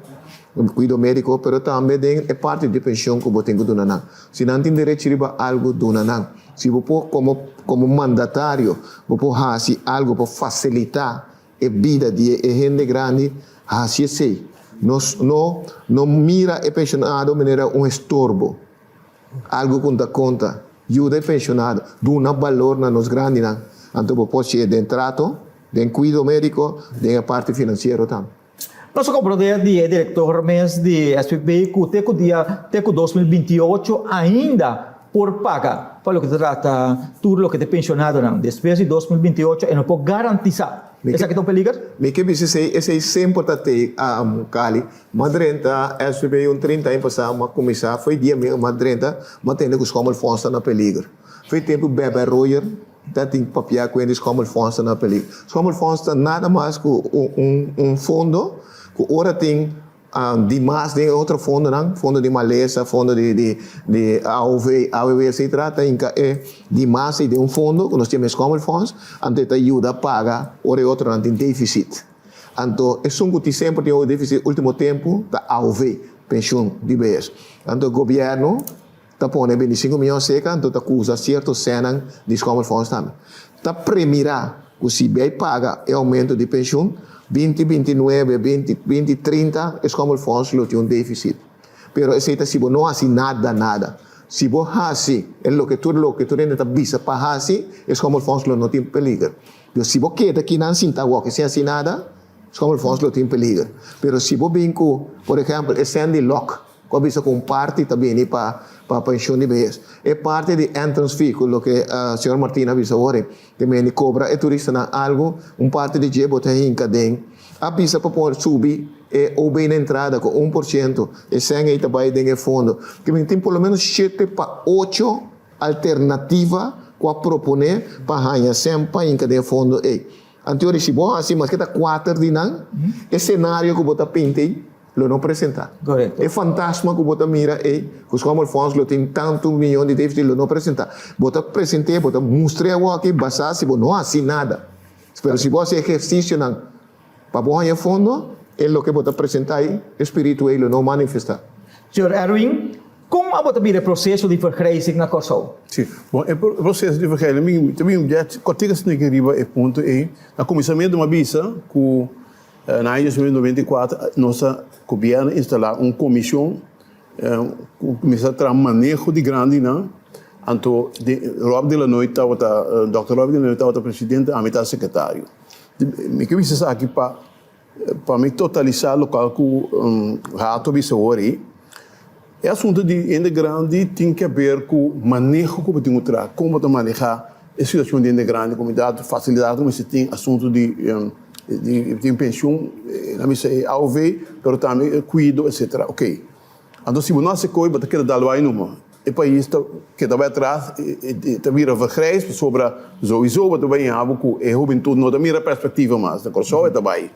kuido médiko, pero tambe den e parti di penshon ku bo tin ku duna nan. Si nan tin derechi riba algu, duna nan. Si bo por, komo komo mandatario, bo por hasi algu pa fasilitá e bida di e hende grandi, hasi esei. Nos no no mira e penshonado manera un estorbo. Algu ku N ta konta, yuda e penshonado, duna balor na nos grandinan, anto bo por si'e den trato, den kuido médiko, den e parti finansiero tambe. Nos a komprondé di e direktor mes di SVB ku te ku dia te ku 2028 ainda por paga pa loke ta trata tur loke ta e penshonadonan. Despues di 2028 e no por garantisá. Esaki ta un peliger? Mi ke bisa esei, esei semper ta te Kali. M'a drenta SVB un 30 aña pasá, m'a kuminsá, fo'i dia mi m'a drenta, m'a tende ku Schommelfonds ta na peliger. Fo'i tempu Bebe Royer ta tin papiá ku hende Schommelfonds ta na peliger. Schommelfonds ta nada mas ku un un fondo ku ora tin dimas den e otro fondonan, fondo di malesa, fondo di di di AOV, AWW etcetera, ta hinka e dimas ei den un fondo ku nos yama e Schommelfonds, anto e ta yuda paga ora e otronan tin deficit. Anto esun ku tin semper tin hopi deficit ultimo tempu ta AOV, penshun di behes. Anto gobièrnu ta pone 25 miyon seka anto ta kusa sierto sènan di Schommelfonds tambe. Ta premirá ku si bay paga e oumento di penshun, binti 29, binti binti 30 e Schommelfonds lo tin un deficit. Pero esei ta si bo no hasi nada nada. Si bo hasi e loke tur loke tur hende ta bisa pa hasi, e Schommelfonds lo no tin peliger. Pero si bo keda kinan sinta wòk sin hasi nada, Schommelfonds lo tin peliger. Pero si bo bin ku, por ehèmpel, e Sandy Lock, ku a bisa ku un parti ta bini pa pa penshun di behes, e parti di entrance fee, ku loke señor Martina a bisa awor, ke meni kobra e turistanan algu, un parti di dje bo ta hinka den. A bisa pa por subi e OB na entrada ku 1%, e sèn ei ta bai den e fondo. Ke meni tin por lo menos shete pa ocho Alternativa ku a proponé pa haña sèn pa hinka den e fondo ei. Anteori si bo hasi maske ta kuater di nan, e senario ku bo ta pinta ei lo no presentá. E fantasma ku bo ta mira ei, ku Schommelfonds lo tin tantu miyon di deficit lo no presentá. Bo ta present'é, bo ta mustr'é awoki basá si bo no hasi nada. Pero si bo hasi ehersisionan Pa bo haña fondo, e loke bo ta presentá ei, e spiritu ei lo no manifestá. Señor Erwin, kon abo ta mira e proseso di vergrijzing na Kòrsou? Sí, bon, e proseso di vergrijzing, mi ta bin jet kòrtiku asina aki riba e punto ei. Na kuminsamentu mi a bisa ku na aña 1994 nos a gobièrnu a instalá un komishon ku kuminsá traha maneho di grandinan. Anto Rob de la Noy tabata, dòkter Rob de la Noy tabata presidente, ami tabata sekretario. Mi ke bisa esaki pa pa mi totalisá lokual ku Rato a bisa awor ei. E asuntu di hende grandi tin ke aber ku maneho ku bo tin ku traha, kon bo ta manehá e situashon di hende grandi, komunidat, fasilidat ku mester tin, asuntu di. Tin penshun, nan bisa e AOV, pero tambe kuido etcetera. Oké. Anto si bo no hasi koi bo ta keda dal bai numa. E pais ta keda bai atras, e ta bira vergrijs pasobra souiso bo ta bai haña bo ku e hubentut no ta mira perspektiva mas. Na Kòrsou e ta bai.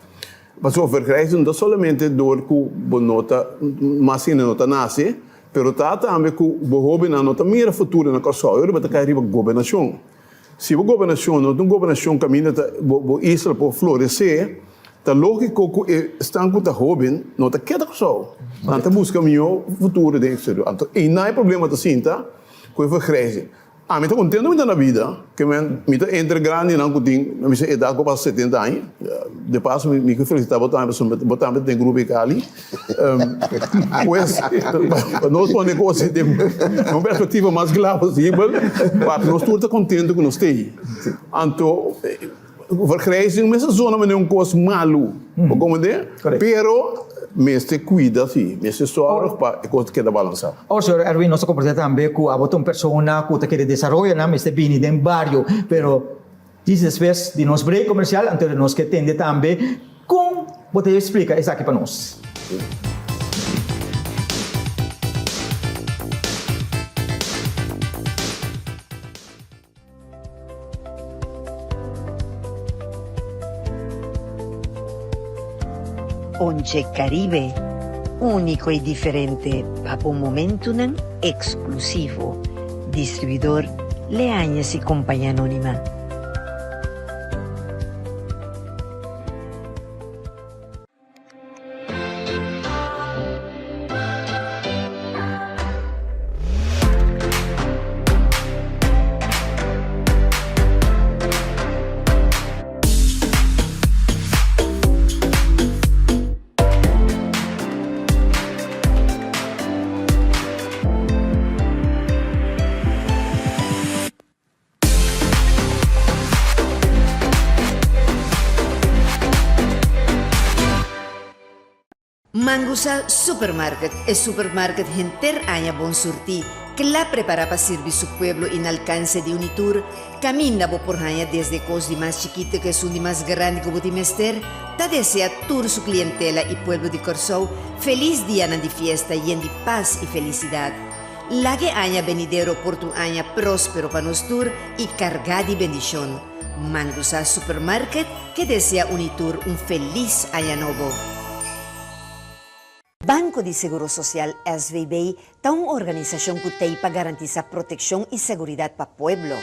Pasobra vergrijs no ta solamente dor ku bo no ta mas hende no ta nase, pero ta tambe ku bo hóbennan no ta mira futuro na Kòrsou. E ora bo ta kai riba gobernashon. Si bo gobernashon no ta un gobernashon kaminda ta bo isla por floresé, ta lógiko ku esnan ku ta hóben no ta keda Kòrsou. Nan ta buska mihó futuro den eksterior. Anto einan e problema ta sinta ku e vergrijzing. Ami ta kontento mi ta na bida, ke men mi ta entre grandinan ku tin mi bisa edat ku a pasa 70 aña. De paso mi ke felisitá bo tambe pasobra bo tambe ta den grupo e Cali. Pues pa nos pone kos den un perspektiva mas kla posibel pa nos tur ta kontento ku nos ta ei. Anto vergrijzing mester zona manera un kos malu, bo komprende? Pero mester kuida si, mester sòrg pa e kos keda balansá. Awor señor Erwin nos ta komprende tambe ku abo ta un persona ku ta kere desaroyonan mester bini den bario pero Djis despues di nos break comercial anto nos ke tende tambe con bo ta explica esaki pa nos. Onche Caribe, unico y diferente pa bo momentonan exclusivo. Distribuidor Leañez y Compañía Anónima. Mangusa Supermarket, e supermarket henter aña bon surtí, kla prepará pa sirbi su pueblo i na alkanse di un i tur, kaminda bo por haña desde kos di mas chikito ku esun di mas grandi ku bo tin mester, ta desea tur su klientela i pueblo di Kòrsou felis dianan di fiesta yen di pas i felisidat. Laga e aña benidero por ta un aña próspero pa nos tur i kargá di bendishon. Mangusa Supermarket ke desea uni tur un felis aña nobo. Banco di Seguro Social, SVB, ta un organisashon ku t'ei pa garantisá protekshon i seguridat pa pueblo.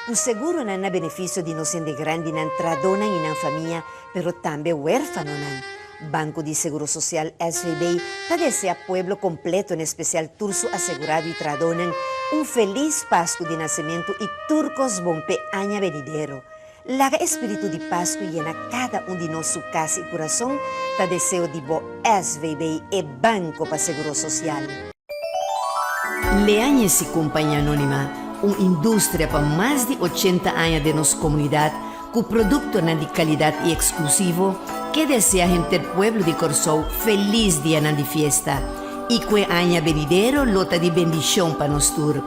Ku seguronan na benefisio di nos hende grandinan, tradonan i nan famia, pero tambe wérfanonan. Banco di Seguro Social, SVB, ta deseá pueblo kompleto, en espesial tur su asegurado i tradonan, un felis Pasku di Nasementu i tur kos bon p'e aña benidero. Laga e spiritu di Pasku yena kada un di nos su kas i kurason, ta deseo di bo SVB e banko pa seguro sosial. Leañez y Compañía Anónima, un industria pa mas di ochenta aña den nos komunidat ku produktonan di kalidat i eksklusivo, ke desea henter pueblo di Kòrsou felis dianan di fiesta i ku e aña benidero lo ta di bendishon pa nos tur.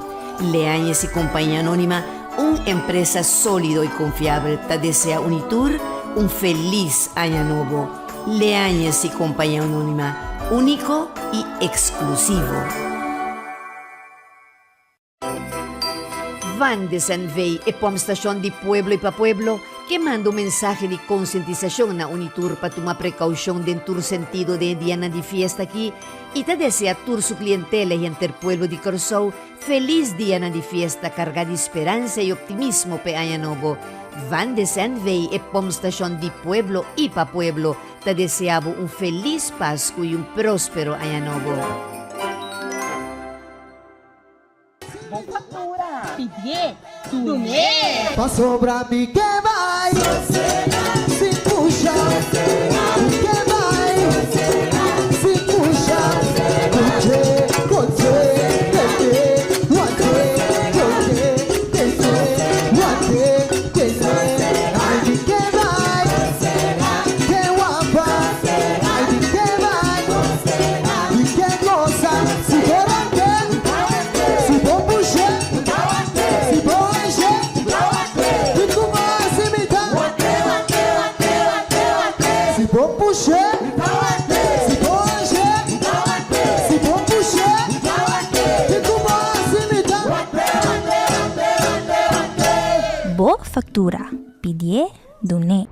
Leañez y Compañía Anónima Un empresa sólido y confiabel ta desea un y tur un feliz aña nobo. Leañez y Compañía Anónima, único y exclusivo. Van de Sanvey, e pompstation di pueblo y pa pueblo, ke manda un mensahe di konsientisashon na un y tur pa tuma prekoushon den tur sentido den e dianan di fiesta aki y ta desea tur su klientela y henter pueblo di Kòrsou Felis dianan di fiesta kargá di speransa i optimismo p'e aña nobo. Van de Sandvey, e pompstashon di pueblo i pa pueblo, ta deseá bo un felis Pasku i un próspero aña nobo. Bo faktura, pidié, dun'é! Pasobra mi ke bai sin pusha Mi ke bai sin pusha Kuche, koche, keke, wante, koche, keke, wante, keke Ai mi ke bai, ke wapa Ai mi ke bai, mi ke gosa Si bo rante, si bo pusha Si bo haña, di ku bo hasi mi ta. faktura, pidié, dun'é.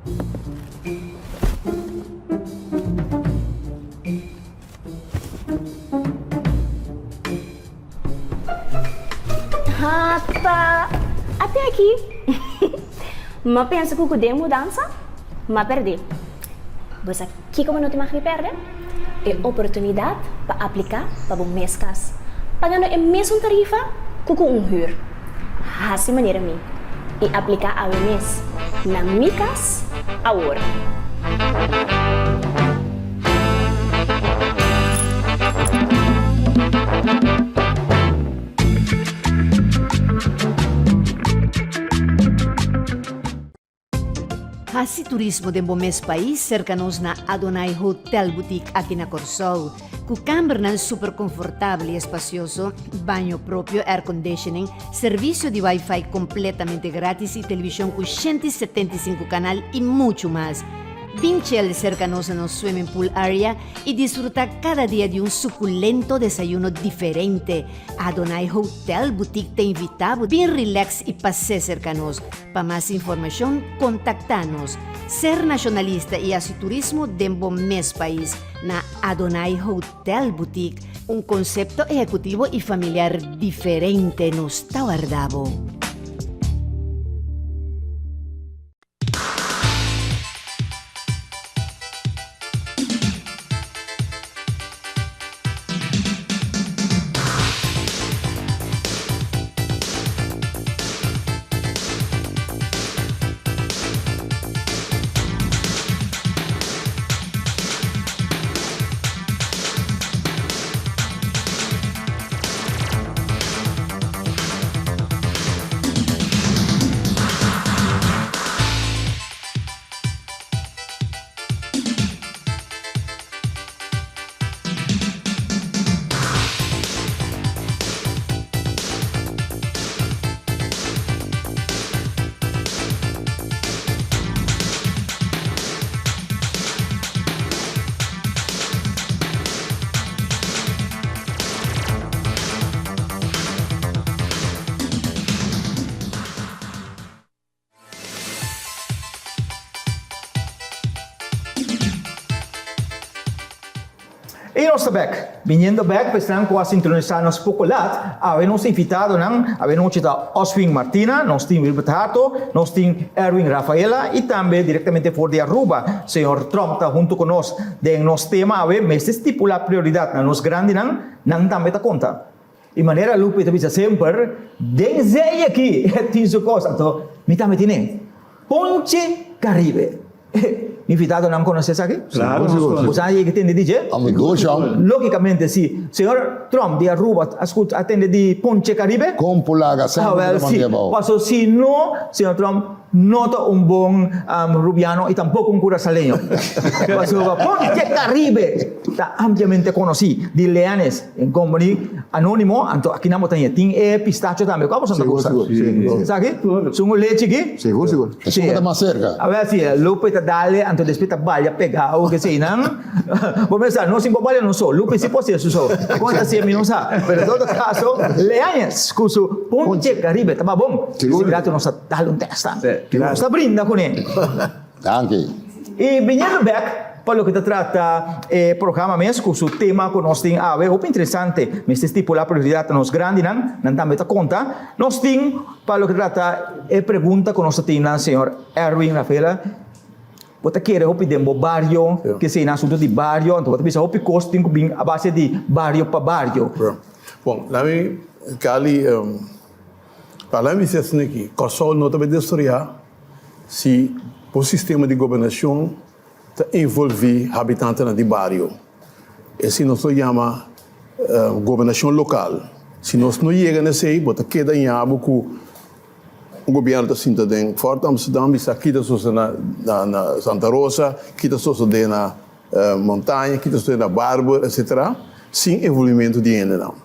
Hata, ate aki. M'a pensa ku ku den mudansa, m'a pèrdè. Bo sa kiko bo no tin mag di pèrdè? E oportunidat pa apliká pa bo mes kas, pagando e mesun tarifa ku ku un hür. Hasi manera mi i apliká awe mes na Mi Kas Awor. Hasi turismo den bo mes pais serka nos na Adonai Hotel Boutique aki na Kòrsou. Ku kambernan super konfortabel i espasioso, baño propio, airconditioning, servisio di wifi kompletamente gratis i televishon ku 175 kanal i muchu mas. Bin chel serka nos na nos swimming pool area i disfruta kada dia di un sukulento desayuno diferente. Adonai Hotel Boutique ta invita bo bin relax i pas'é serka nos. Pa mas informashon kontaktá nos. Ser nashonalista i hasi turismo den bo mes pais na Adonai Hotel Boutique, un konsepto ehekutivo i familiar diferente. Nos ta warda bo. I nos ta bek. Biniendo bek pa esnan ku a sintonisá nos poko lat, awe nos invitadonan awe nochi ta Oswin Martina, nos tin Wilbert Hato, nos tin Erwin Rafaela i tambe direktamente for di Aruba, señor Tromp ta huntu ku nos den nos tema awe mester stipulá prioridat na nos grandinan, nan tambe ta konta. I manera Lupe ta bisa semper, den zee aki tin su kos, anto mi tambe tine. Ponche Caribe. Mi invitadonan konosé esaki? Claro nos konosé. Bo sa yega tende di dje? Ami goshi am. Logicamente si. Señor Trump di Aruba a scucha a tende di Ponche Caribe? Con pulaga semper ta Awel si. mandi abao. Paso si no, señor Trump no ta un bon Rubiano y tampoco un Curaçaleño. Pasobra Ponche Caribe ta ampliamente conoci di Leanes. En company anonimo, anto aki nan bo ta tin e pistacho tambe. Kua bo son ta gusta? Sigur, sigur. Sa aki? Sun un lechi aki? Sigur, sigur. Esun ku ta mas serka. A ver si Lupe ta dale, anto despues ta balia pega o ke sei nan. Bo mester sa, no sin por balia no so. Lupe si por haci su so. Kon e ta haci mi no sa. Pero en todo caso, Leañez ku su Ponche Caribe ta bon. Sigur. Si rato nos ta dal un test tambe. Nos ta brinda kuné. Danki. I biniendo bek pa loke ta trata e programa mes ku su tema ku nos tin awe hopi interesante, mester stipulá prioridat na nos grandinan, nan tambe ta konta. Nos tin pa loke ta trata e pregunta ku nos ta tin na señor Erwin Rafaela, bo ta kere hopi den bo bario, kesei na asuntu di bario, anto bo ta bisa hopi kos tin ku bin a base di bario pa bario. Bon, lami Cali, pa lami bisa esaki aki, Kòrsou no ta bai destruyá Si bo sistema di gobernashon ta envolví habitantenan di bario, esei nos lo yama gobernashon lokal. Si nos no yega na esei, bo ta keda ña bo ku un gobièrnu ta sinta den Fort Amsterdam bisa ki ta sosodé na Santa Rosa, ki ta sosodé na Montaña, ki ta sosodé na Barber, etcetera, sin envolvimentu di hendenan.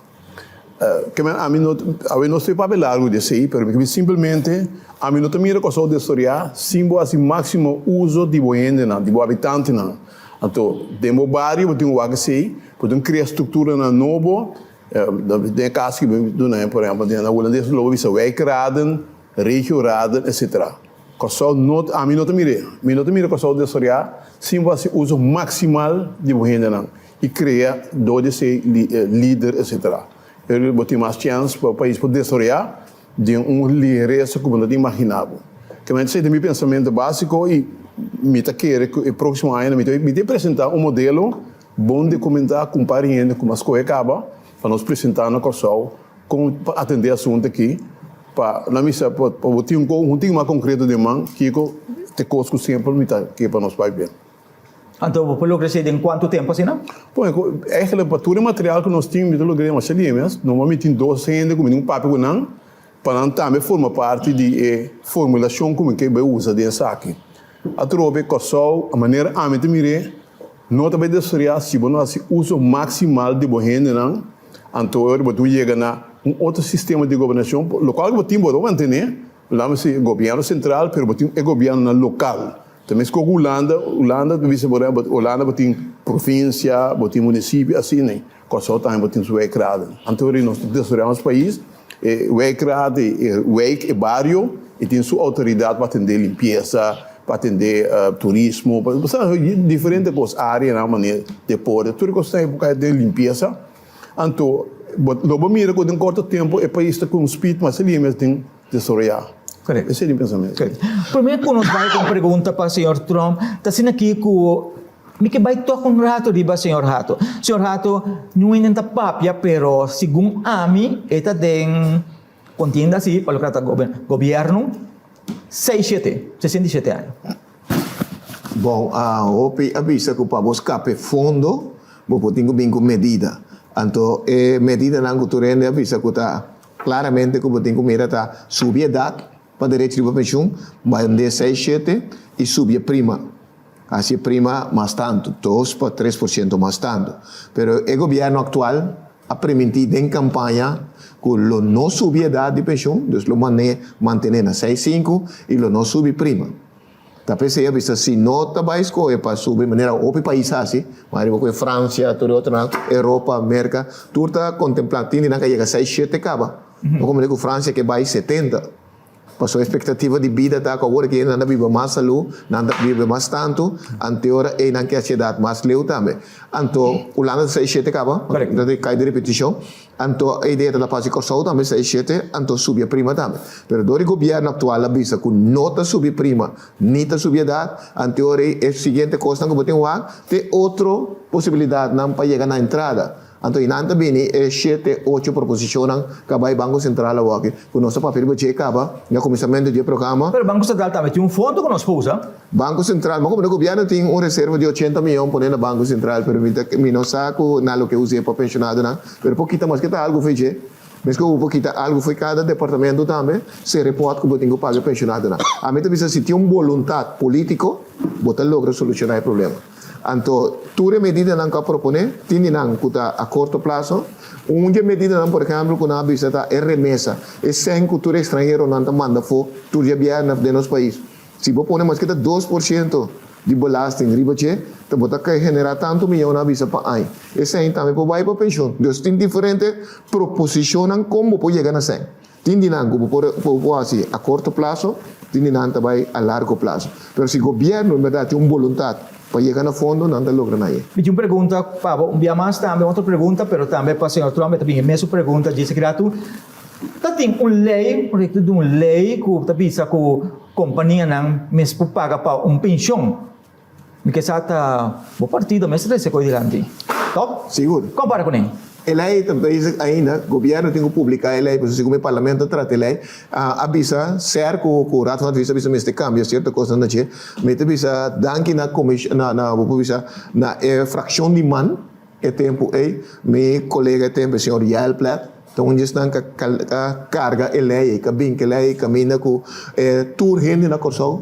Ke men ami no, awe no estoy papia largu di esei, pero mi ke bisa simplemente ami no ta mira Kòrsou desaroyá sin bo hasi máksimo uso di bo hendenan, di bo habitantenan. Anto, den bo bario bo tin ku wak esei, bo tin ku krea strukturanan nobo, den e kaso ki bo duna por ehèmpel den na hulandes lo bo bisa wijkraden, regioraden, etcetera. Kòrsou no, ami no ta mir'é. Mi no ta mira Kòrsou desaroyá sin bo hasi uso maksimal di bo hendenan i krea dor di esei lider etsetera. Pero bo tin mas chèns pa bo pais por desaroyá den un liheresa ku bo no ta imaginá bo. Kementi esei ta mi pensamentu básiko i mi ta kere ku e próksimo añanan mi ta mi ta presentá un modelo bon dokumentá ku un par di hende ku mas skohe kaba pa nos presentá na Kòrsou Kon pa atendé asuntu aki pa nan mester pa bo tin un tin mas konkreto den man kiko ta e kos ku semper mi ta ke pa nos bai bien. Anto bo por logra esei den kuantu tempu asina? Bon, eigenlijk pa tur e material ku nos tin mi ta logra den masha dia mes. Normal mi tin dos hende ku mi tin ku papia ku nan pa nan tambe forma parti di e formulashon ku mi ke bai usa den esaki. Atrobe Kòrsou a manera ami ta mir'é No ta bay desoreá si bo no haci uso maximal di bo hendenan, anto e ora bo tin yega na un otro sistema di gobernacion, locual cu bo tin bo ta mantene, laat me si, gobierno central, pero bo tin e gobiernonan local. Ta mescos cu Hulanda, Hulanda ta bisa por ehempel, Hulanda bo tin provincia, bo tin municipio, asina. Kòrsou tambe bo tin su wijkraden. Anto ora nos ta desaroyá nos pais, e wijkraad, e wijk, e bario, e tin su outoridat pa atendé limpiesa, pa atendé turismo, pa sa diferente kos, áreanan manera deporte, tur e kosnan ei por kai den limpiesa. Anto bo lo bo mira ku den korto tempu e pais ta ku un speed mas lihe mes den desaroyá. Esei ta mi pensamentu. Promé ku nos bai ku un pregunta pa señor Tromp, ta asina aki ku Mi ke bai tok un rato riba señor Hato. Señor Hato, nu hende ta papia, pero segun ami e ta den contienda si pa loke ta gobierno seis shete, 67 aña. Bon, hopi a bisa ku pa bo skape fondo bo por tin ku bin ku medida. Anto e medidanan ku tur hende a bisa ku ta klaramente ku bo tin ku mira ta subi edat pa derecho riba penshun, mand'é seis shete i subi e prima. Hasi e prima mas tantu, dos pa 3% mas tantu. Pero e gobièrnu aktual a primintí den kampaña ku lo no subi edat di penshun, dus lo man'é mantené na seis sinku i lo no subi prima. Ta p'esei a bisa si no ta bai skohe pa subi manera hopi pais hasi, mas riba ku e Fransia, tur e otronan, Europa, Merka, tur ta kontemplá, tin di nan ka yega seis shete kaba. No komo ku Fransia ke bai 70. Pasobra espektativa di bida ta ku awor ki nan ta biba mas salú, nan ta biba mas tantu, anto e ora ei nan ke hasi edat mas leu tambe. Anto Hulanda ta seis shete kaba, ta kai di repetishon, anto e idea ta ta pasa di Kòrsou tambe seis shete, anto subi e prima tambe. Pero dor di gobièrnu aktual a bisa ku no ta subi prima ni ta subi edat, anto e ora ei e siguiente kosnan ku bo tin wak te otro posibilidatnan pa yega na entrada. Anto i nan ta bini e shete, ocho proposishonnan ku a bai Banko Sentral awoki, ku nos ta papia riba dje kaba na kuminsamentu di e programa. Pero Banko Sentral tambe tin un fondo ku nos por usa. Banko Sentral, ma komo gobièrnu tin un reserva di 80 mion pone na Banko Sentral, pero mi ta mi no sa ku nan lo ke us'é pa penshonadonan, pero por kita maske ta algu fo'i dje, meskos ku bo por kita algu fo'i kada departamento tambe, se report ku bo tin ku paga e penshonadonan. Ami ta bisa si tin un boluntat polítiko, bo ta logra solushoná e problema. Anto, tur e medidanan ku a proponé, tin di nan ku ta a korto plaso. Un di e medidanan, por ehèmpel, ku nan a bisa ta e remesa, e sèn ku tur ekstranheronan ta manda afó tur djabièrnè den nos pais. Si bo pone maske ta 2% di belasting riba dje, ta bo ta generá tantu miyon, nan a bisa, pa aña. E sèn tambe por bai pa penshun. Dus tin diferente proposishonnan kon bo por yega na sèn. Tin di nan ku bo por bo por hasi a korto plaso, tin di nan ta bai a largo plaso. Pero si gobièrnu en bèrdat tin un boluntat pa yega na fondo, nan ta logra na e. Mi tin un pregunta pa bo un bia mas tambe, otro pregunta, pero tambe pa señor Tromp, e ta bin e mesun pregunta djis aki ratu. Ta tin un lei, un proyekto di un lei ku ta bisa ku kompanianan mes por paga pa un penshon. Mi ke sa ta bo partido mes ta trese koe dilanti, tok? Sigur. Kon para kuné? E lei ta bezig ainda, gobièrnu tin ku publiká e lei, pasobra segun e parlamento a trata e lei, a bisa ser ku ku Raad van Advies a bisa mester kambia sierto kosnan na dje. Mi ta bisa danki na komish na na bo por bisa na e frakshon di man. E tempu ei, mi kolega e tempu, e señor Yael Plet, ta un di esnan ka ka karga e lei ei, ka bin ku e lei ei kaminda ku e tur hende na Kòrsou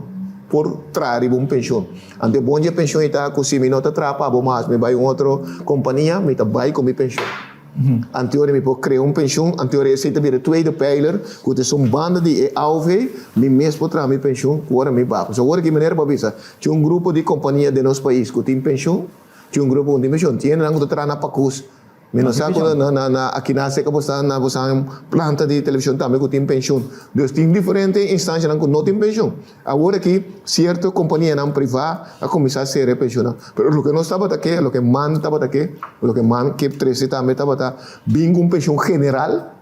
por traha riba un penshun. Anto e bon di e penshun ei ta ku si mi no ta traha pa bo mas, mi bai un otro kompania, mi ta bai ku mi penshun. Anto ora mi por krea un penshun, anto ora esei ta bira e tweede pijler ku ta esun banda di e AOV, mi mes por traha mi penshun ku ora mi baha. Pasobra ora ki manera bo a bisa, tin un grupo di kompania den nos pais ku tin penshun, Tin un grupo ku tin penshon. Tin hendenan ku ta traha na pakus. Mi no sa ku na na na akinan serka bo sta na bo sa planta di televishon tambe ku tin penshun. Dus tin diferente instanshanan ku no tin penshun. Awor aki sierto kompanianan privá a kuminsá sera e penshunnan. Pero loke nos tabata ke, loke man tabata ke, loke man ke trese tambe tabata bin ku un penshun general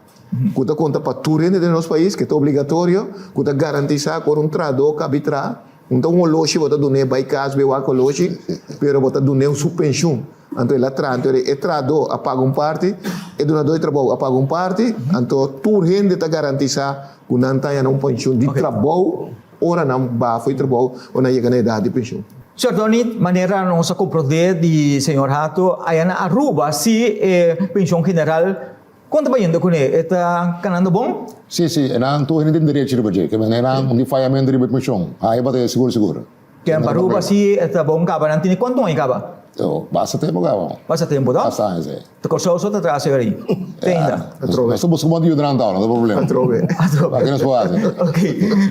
ku ta konta pa tur hende den nos pais, ke ta obligatorio, ku ta garantisá ku ora un trahadó kabi traha, No ta un oloshi bo ta dun'é bai kas bai wak oloshi, pero bo ta dun'é su penshun. Anto el a traha, anto e trahadó a paga un parti, e dunadó di trabou a paga un parti, anto tur hende ta garantisá ku nan ta haña un penshun di trabou ora nan baha for di trabou o nan yega na edat di penshun. Señor Donny, manera nos a komprondé di señor Hato, aya na Aruba si e penshun general Kon ta bayendo kuné? E ta kanando bon? Sí, sí, e nan tur hende tin derecho riba dje. Ke men e nan un di fayamentu riba e penshon. Ai bo ta e sigur sigur. Ken pa Aruba sí e ta bon kaba. Nan tene kuantu aña kaba? Oh, basta tempu kaba. Basta tempu to? Basta aña, sí. Ta Kòrsou so ta tras e ori. Te ainda. Atrobe. Nos ta buska bon di yuda nan tau, no ta problema. Atrobe. Atrobe. Aki nos por hasi. Ok.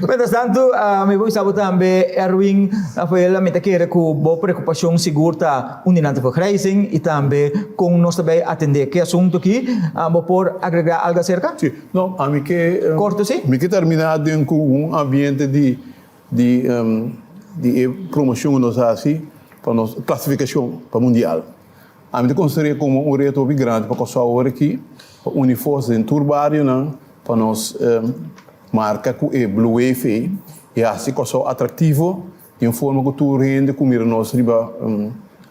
Mientras tantu, mi por bisa bo tambe, Erwin Rafael, mi ta kere ku bo preokupashon sigur ta Un di nan ta vergrijzing y tambe con nos ta bay atende ke asunto aki. Bo por agrega algo acerca? Si. No, ami ke. Corto si. Mi ke termina den cu un ambiente di di di e promocion cu nos a haci pa nos clasificacion pa mundial. Ami ta considera como un reto hopi grandi pa Kòrsou awor aki pa uni forsa den tur barionan pa nos marca cu e Blue Wave ei y haci Kòrsou atractivo Di un forma ku tur hende ku mira nos riba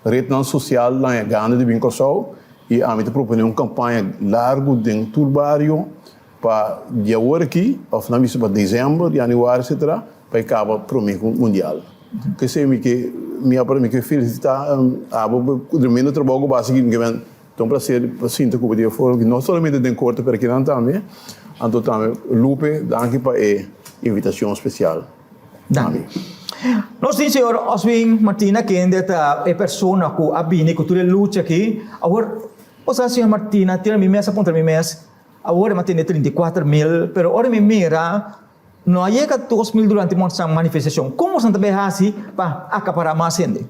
retnan sosial laña gana di bin Kòrsou i ami ta proponé un kampaña largu den tur bario pa di awor aki òf nan bisa pa desèmber, yanüari etsetera pa e kaba promé ku mundial. P'esei mi ke mi a mi ke felisitá abo pa e tremendo trabou ku bo a hasi aki. Mi ke men ta un plaser pa sinta ku bo di e forma aki no solamente den korte pero akinan tambe. Anto tambe Lupe danki pa e invitashon spesial. Danki. Nos tin señor Oswin Martina kende ta e persona ku a bini ku tur e lucha aki. Awor, bo sa señor Martina, tira mi mes a puntra mi mes, awor e mantene 34.000, pero ora mi mira no a yega 2.000 durante manifestacion. Kon boso ta bay hasi pa akapara mas hende?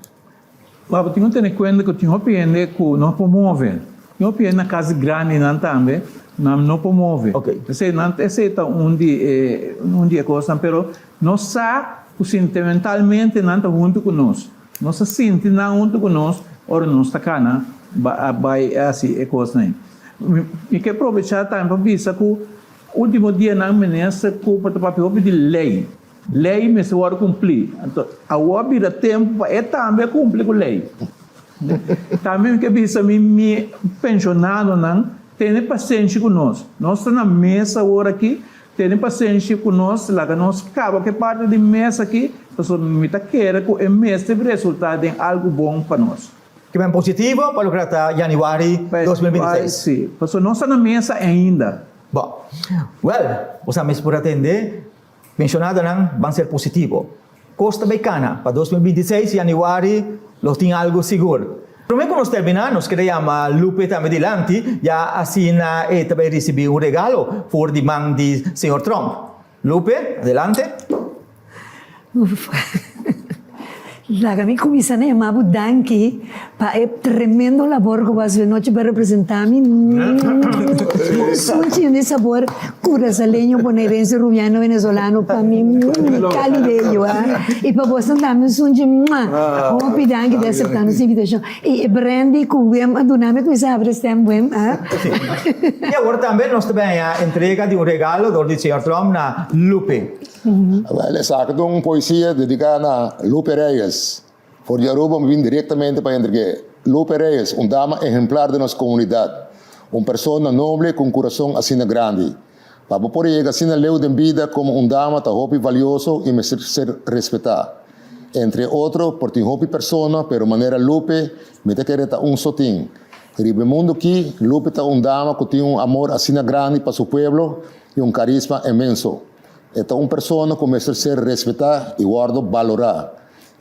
Wak, bo tin ku tene kuenta ku tin hopi hende ku no por move. Tin hopi hende na kas grandinan tambe, nan no por move. Esei nan, esei ta un di e, un di e kosnan. Pero nos sa ku sentimentalmente nan ta huntu ku nos. Nos ta sinti nan huntu ku nos ora nos ta kana bai hasi e kosnan ei. Mi ke probechá tambe pa bisa ku último dianan Minister Cooper ta papia hopi di lei. Lei mester wòrdu kumplí. Anto awor bira tempu pa e tambe a kumpli ku lei. Tambe mi ke bisa mi mi penshonadonan, tene pasenshi ku nos. Nos ta na mesa awor aki, tene pasenshi ku nos, laga nos kaba ku e parti di mesa aki, pasobra mi ta kere ku e mester resultá den algu bon pa nos. Ke ben positivo pa loke ta yanüari 2026. Sí, pasobra nos ta na mesa ainda. Bon, wèl, bo sa mes por atende. Mencionadonan ban ser positivo. Cos ta bay cana. Pa 2026 januari lo tin algo sigur. Prome cu nos termina nos kere yama Lupe tambe dilanti ya asina e ta bay ricibi un regalo for di man di señor Tromp. Lupe, adelante. Uf. Laga mi kuminsá na yama bo danki pa e tremendo labor ku bo hasi anochi pa representá mi. Un sunchi di sabor kurasaleño, bonairense, rubiano, venezolano pa mi kalibeyo a. I pa bosnan tambe un sunchi. Hopi danki di aseptá nos invitashon. I e brandy ku Wim a duna mi a kuminsá habri stem Wim a. I awor tambe nos ta bai haña entrega di un regalo dor di señor Tromp na Lupe. Wel, esaki ta un poesia dedica na Lupe Reyes. For di Aruba mi bin directamente pa entreg'é. Lupe Reyes, un dama ehemplar den nos comunidad. Un persona noble cu un curason asina grandi. Pa bo por yega asina leu den bida como un dama ta hopi valioso y mester ser respeta. Entre otro, por tin hopi persona, pero manera Lupe, mi ta kere ta un so tin. Riba e mundo ki, Lupe ta un dama cu tin un amor asina grandi pa su pueblo y un carisma inmenso. E ta un persona ku mester ser respetá i wòrdu balorá.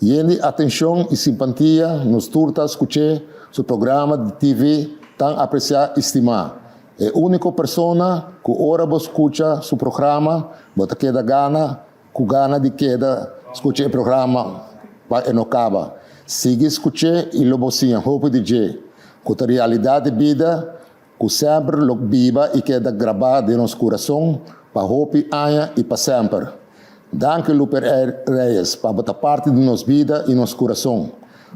Yen di atenshon i simpantia nos tur ta skuch'é su programa di TV tan apresiá i stimá. E úniko persona ku ora bo skucha su programa bo ta keda gana ku gana di keda skucha e programa pa e no kaba. Sigui skuch'é i lo bo siña hopi di dje ku ta realidat di bida. ku semper lo biba i keda grabá den nos kurason pa hopi aña i pa semper. Danki Lupe Reyes pa bo ta parti di nos bida i nos kurason.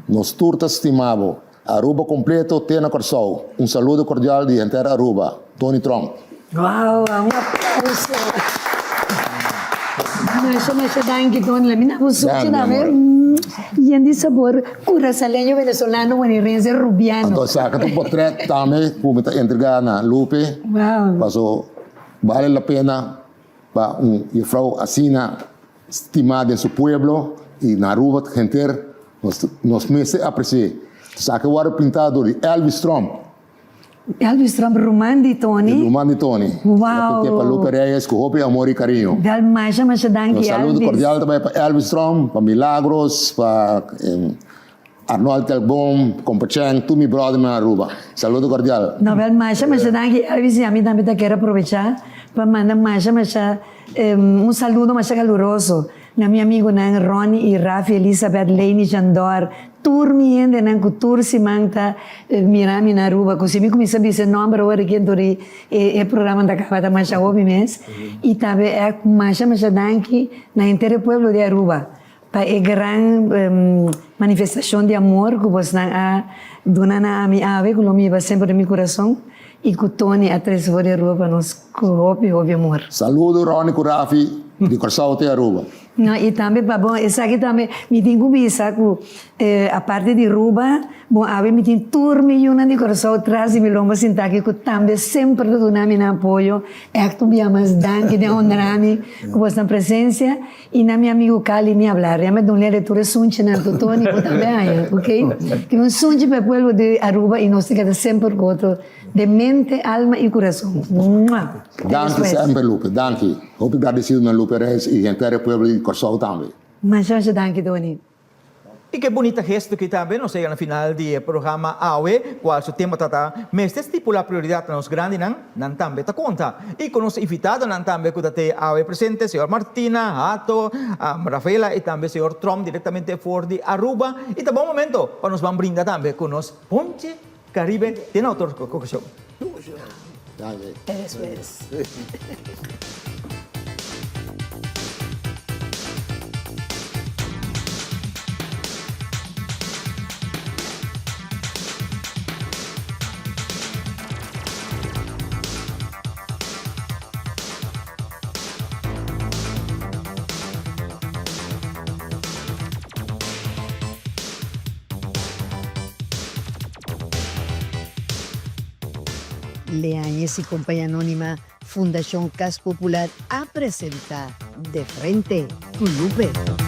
Nos tur ta stima bo. Aruba kompleto te na Kòrsou. Un saludo kordial di henter Aruba. Tony Tromp. Wow, un aplauso. Masha masha danki Tony, la mi na bo sushi tambe. Yen di sabor Curaçaleño, Venezolano, Bonaerense, Rubiano. Anto saka tu potret tambe ku mi ta entrega na Lupe. Wow. Paso bale la pena pa un jufrou asina stima den su pueblo y na Aruba henter nos nos mester apreci'e. Esaki a worde pinta door di Elvis Tromp. Elvis Tromp ruman di Tony. Ruman di Tony. Wow. El a pinté pa Lupe Reyes cu hopi amor y cariño. Wel masha masha danki Nos Elvis. saludo cordial ta bay pa Elvis Tromp, pa Milagros, pa Arnold Kelkboom, Compa Cheng, tur mi brothernan na Aruba. Saludo cordial. No wel masha masha danki Elvis y ami tambe ta kier aprovecha pa manda masha masha un saludo masha caluroso na mi amigonan Ronnie y Rafi, Elizabeth, Leni, Jandor, tur mi hendenan cu tur siman ta mira mi na Aruba cu si mi cuminsa bisa e nomber awor aki anto di e programa ta caba ta masha hopi mes y tambe echt masha masha danki na henter e pueblo di Aruba Pa e gran manifestacion di amor cu bosnan a duna na ami awe cu lo mi hiba semper den mi curason y cu Tony a trece for di Aruba pa nos cu hopi hopi amor. Saludo Ronnie cu Rafi di Corsou te Aruba. No y tambe pa bon esaki tambe mi tin cu bisa cu aparte di Ruba bon awe mi tin tur mi yunan di Corsou tras di mi lomba sinta aki cu tambe semper ta duna mi nan apoyo echt un bia mas danki den honra mi cu bosnan presencia. I na mi amigu Cali ni hablar, ya me dunle de tur e sunchinan tu Tony bo tambe haña, ok? Tin un sunchi pa e pueblo di Aruba i nos ta keda semper ku otro den mente, alma i kurason. Mua! Te Danki despues. semper Lupe, danki. Hopi gradesido na Lupe Reyes i henter e pueblo di Kòrsou tambe. Masha masha danki Tony. I ke bunita gesto ki tambe nos a yega na final di e programa awe, kual su tema ta ta Mester stipulá prioridat na nos grandinan, nan tambe ta konta. I ku nos invitadonan tambe ku ta te awe presente, señor Martina, Hato, Rafaela i tambe señor Tromp direktamente for di Aruba. I ta bon momento pa nos ban brinda tambe ku nos Ponche Caribe den otro okashon. Te despues. Leañez y Compañía Anónima, Fundacion Cas Popular a presenta De Frente cu Lupe.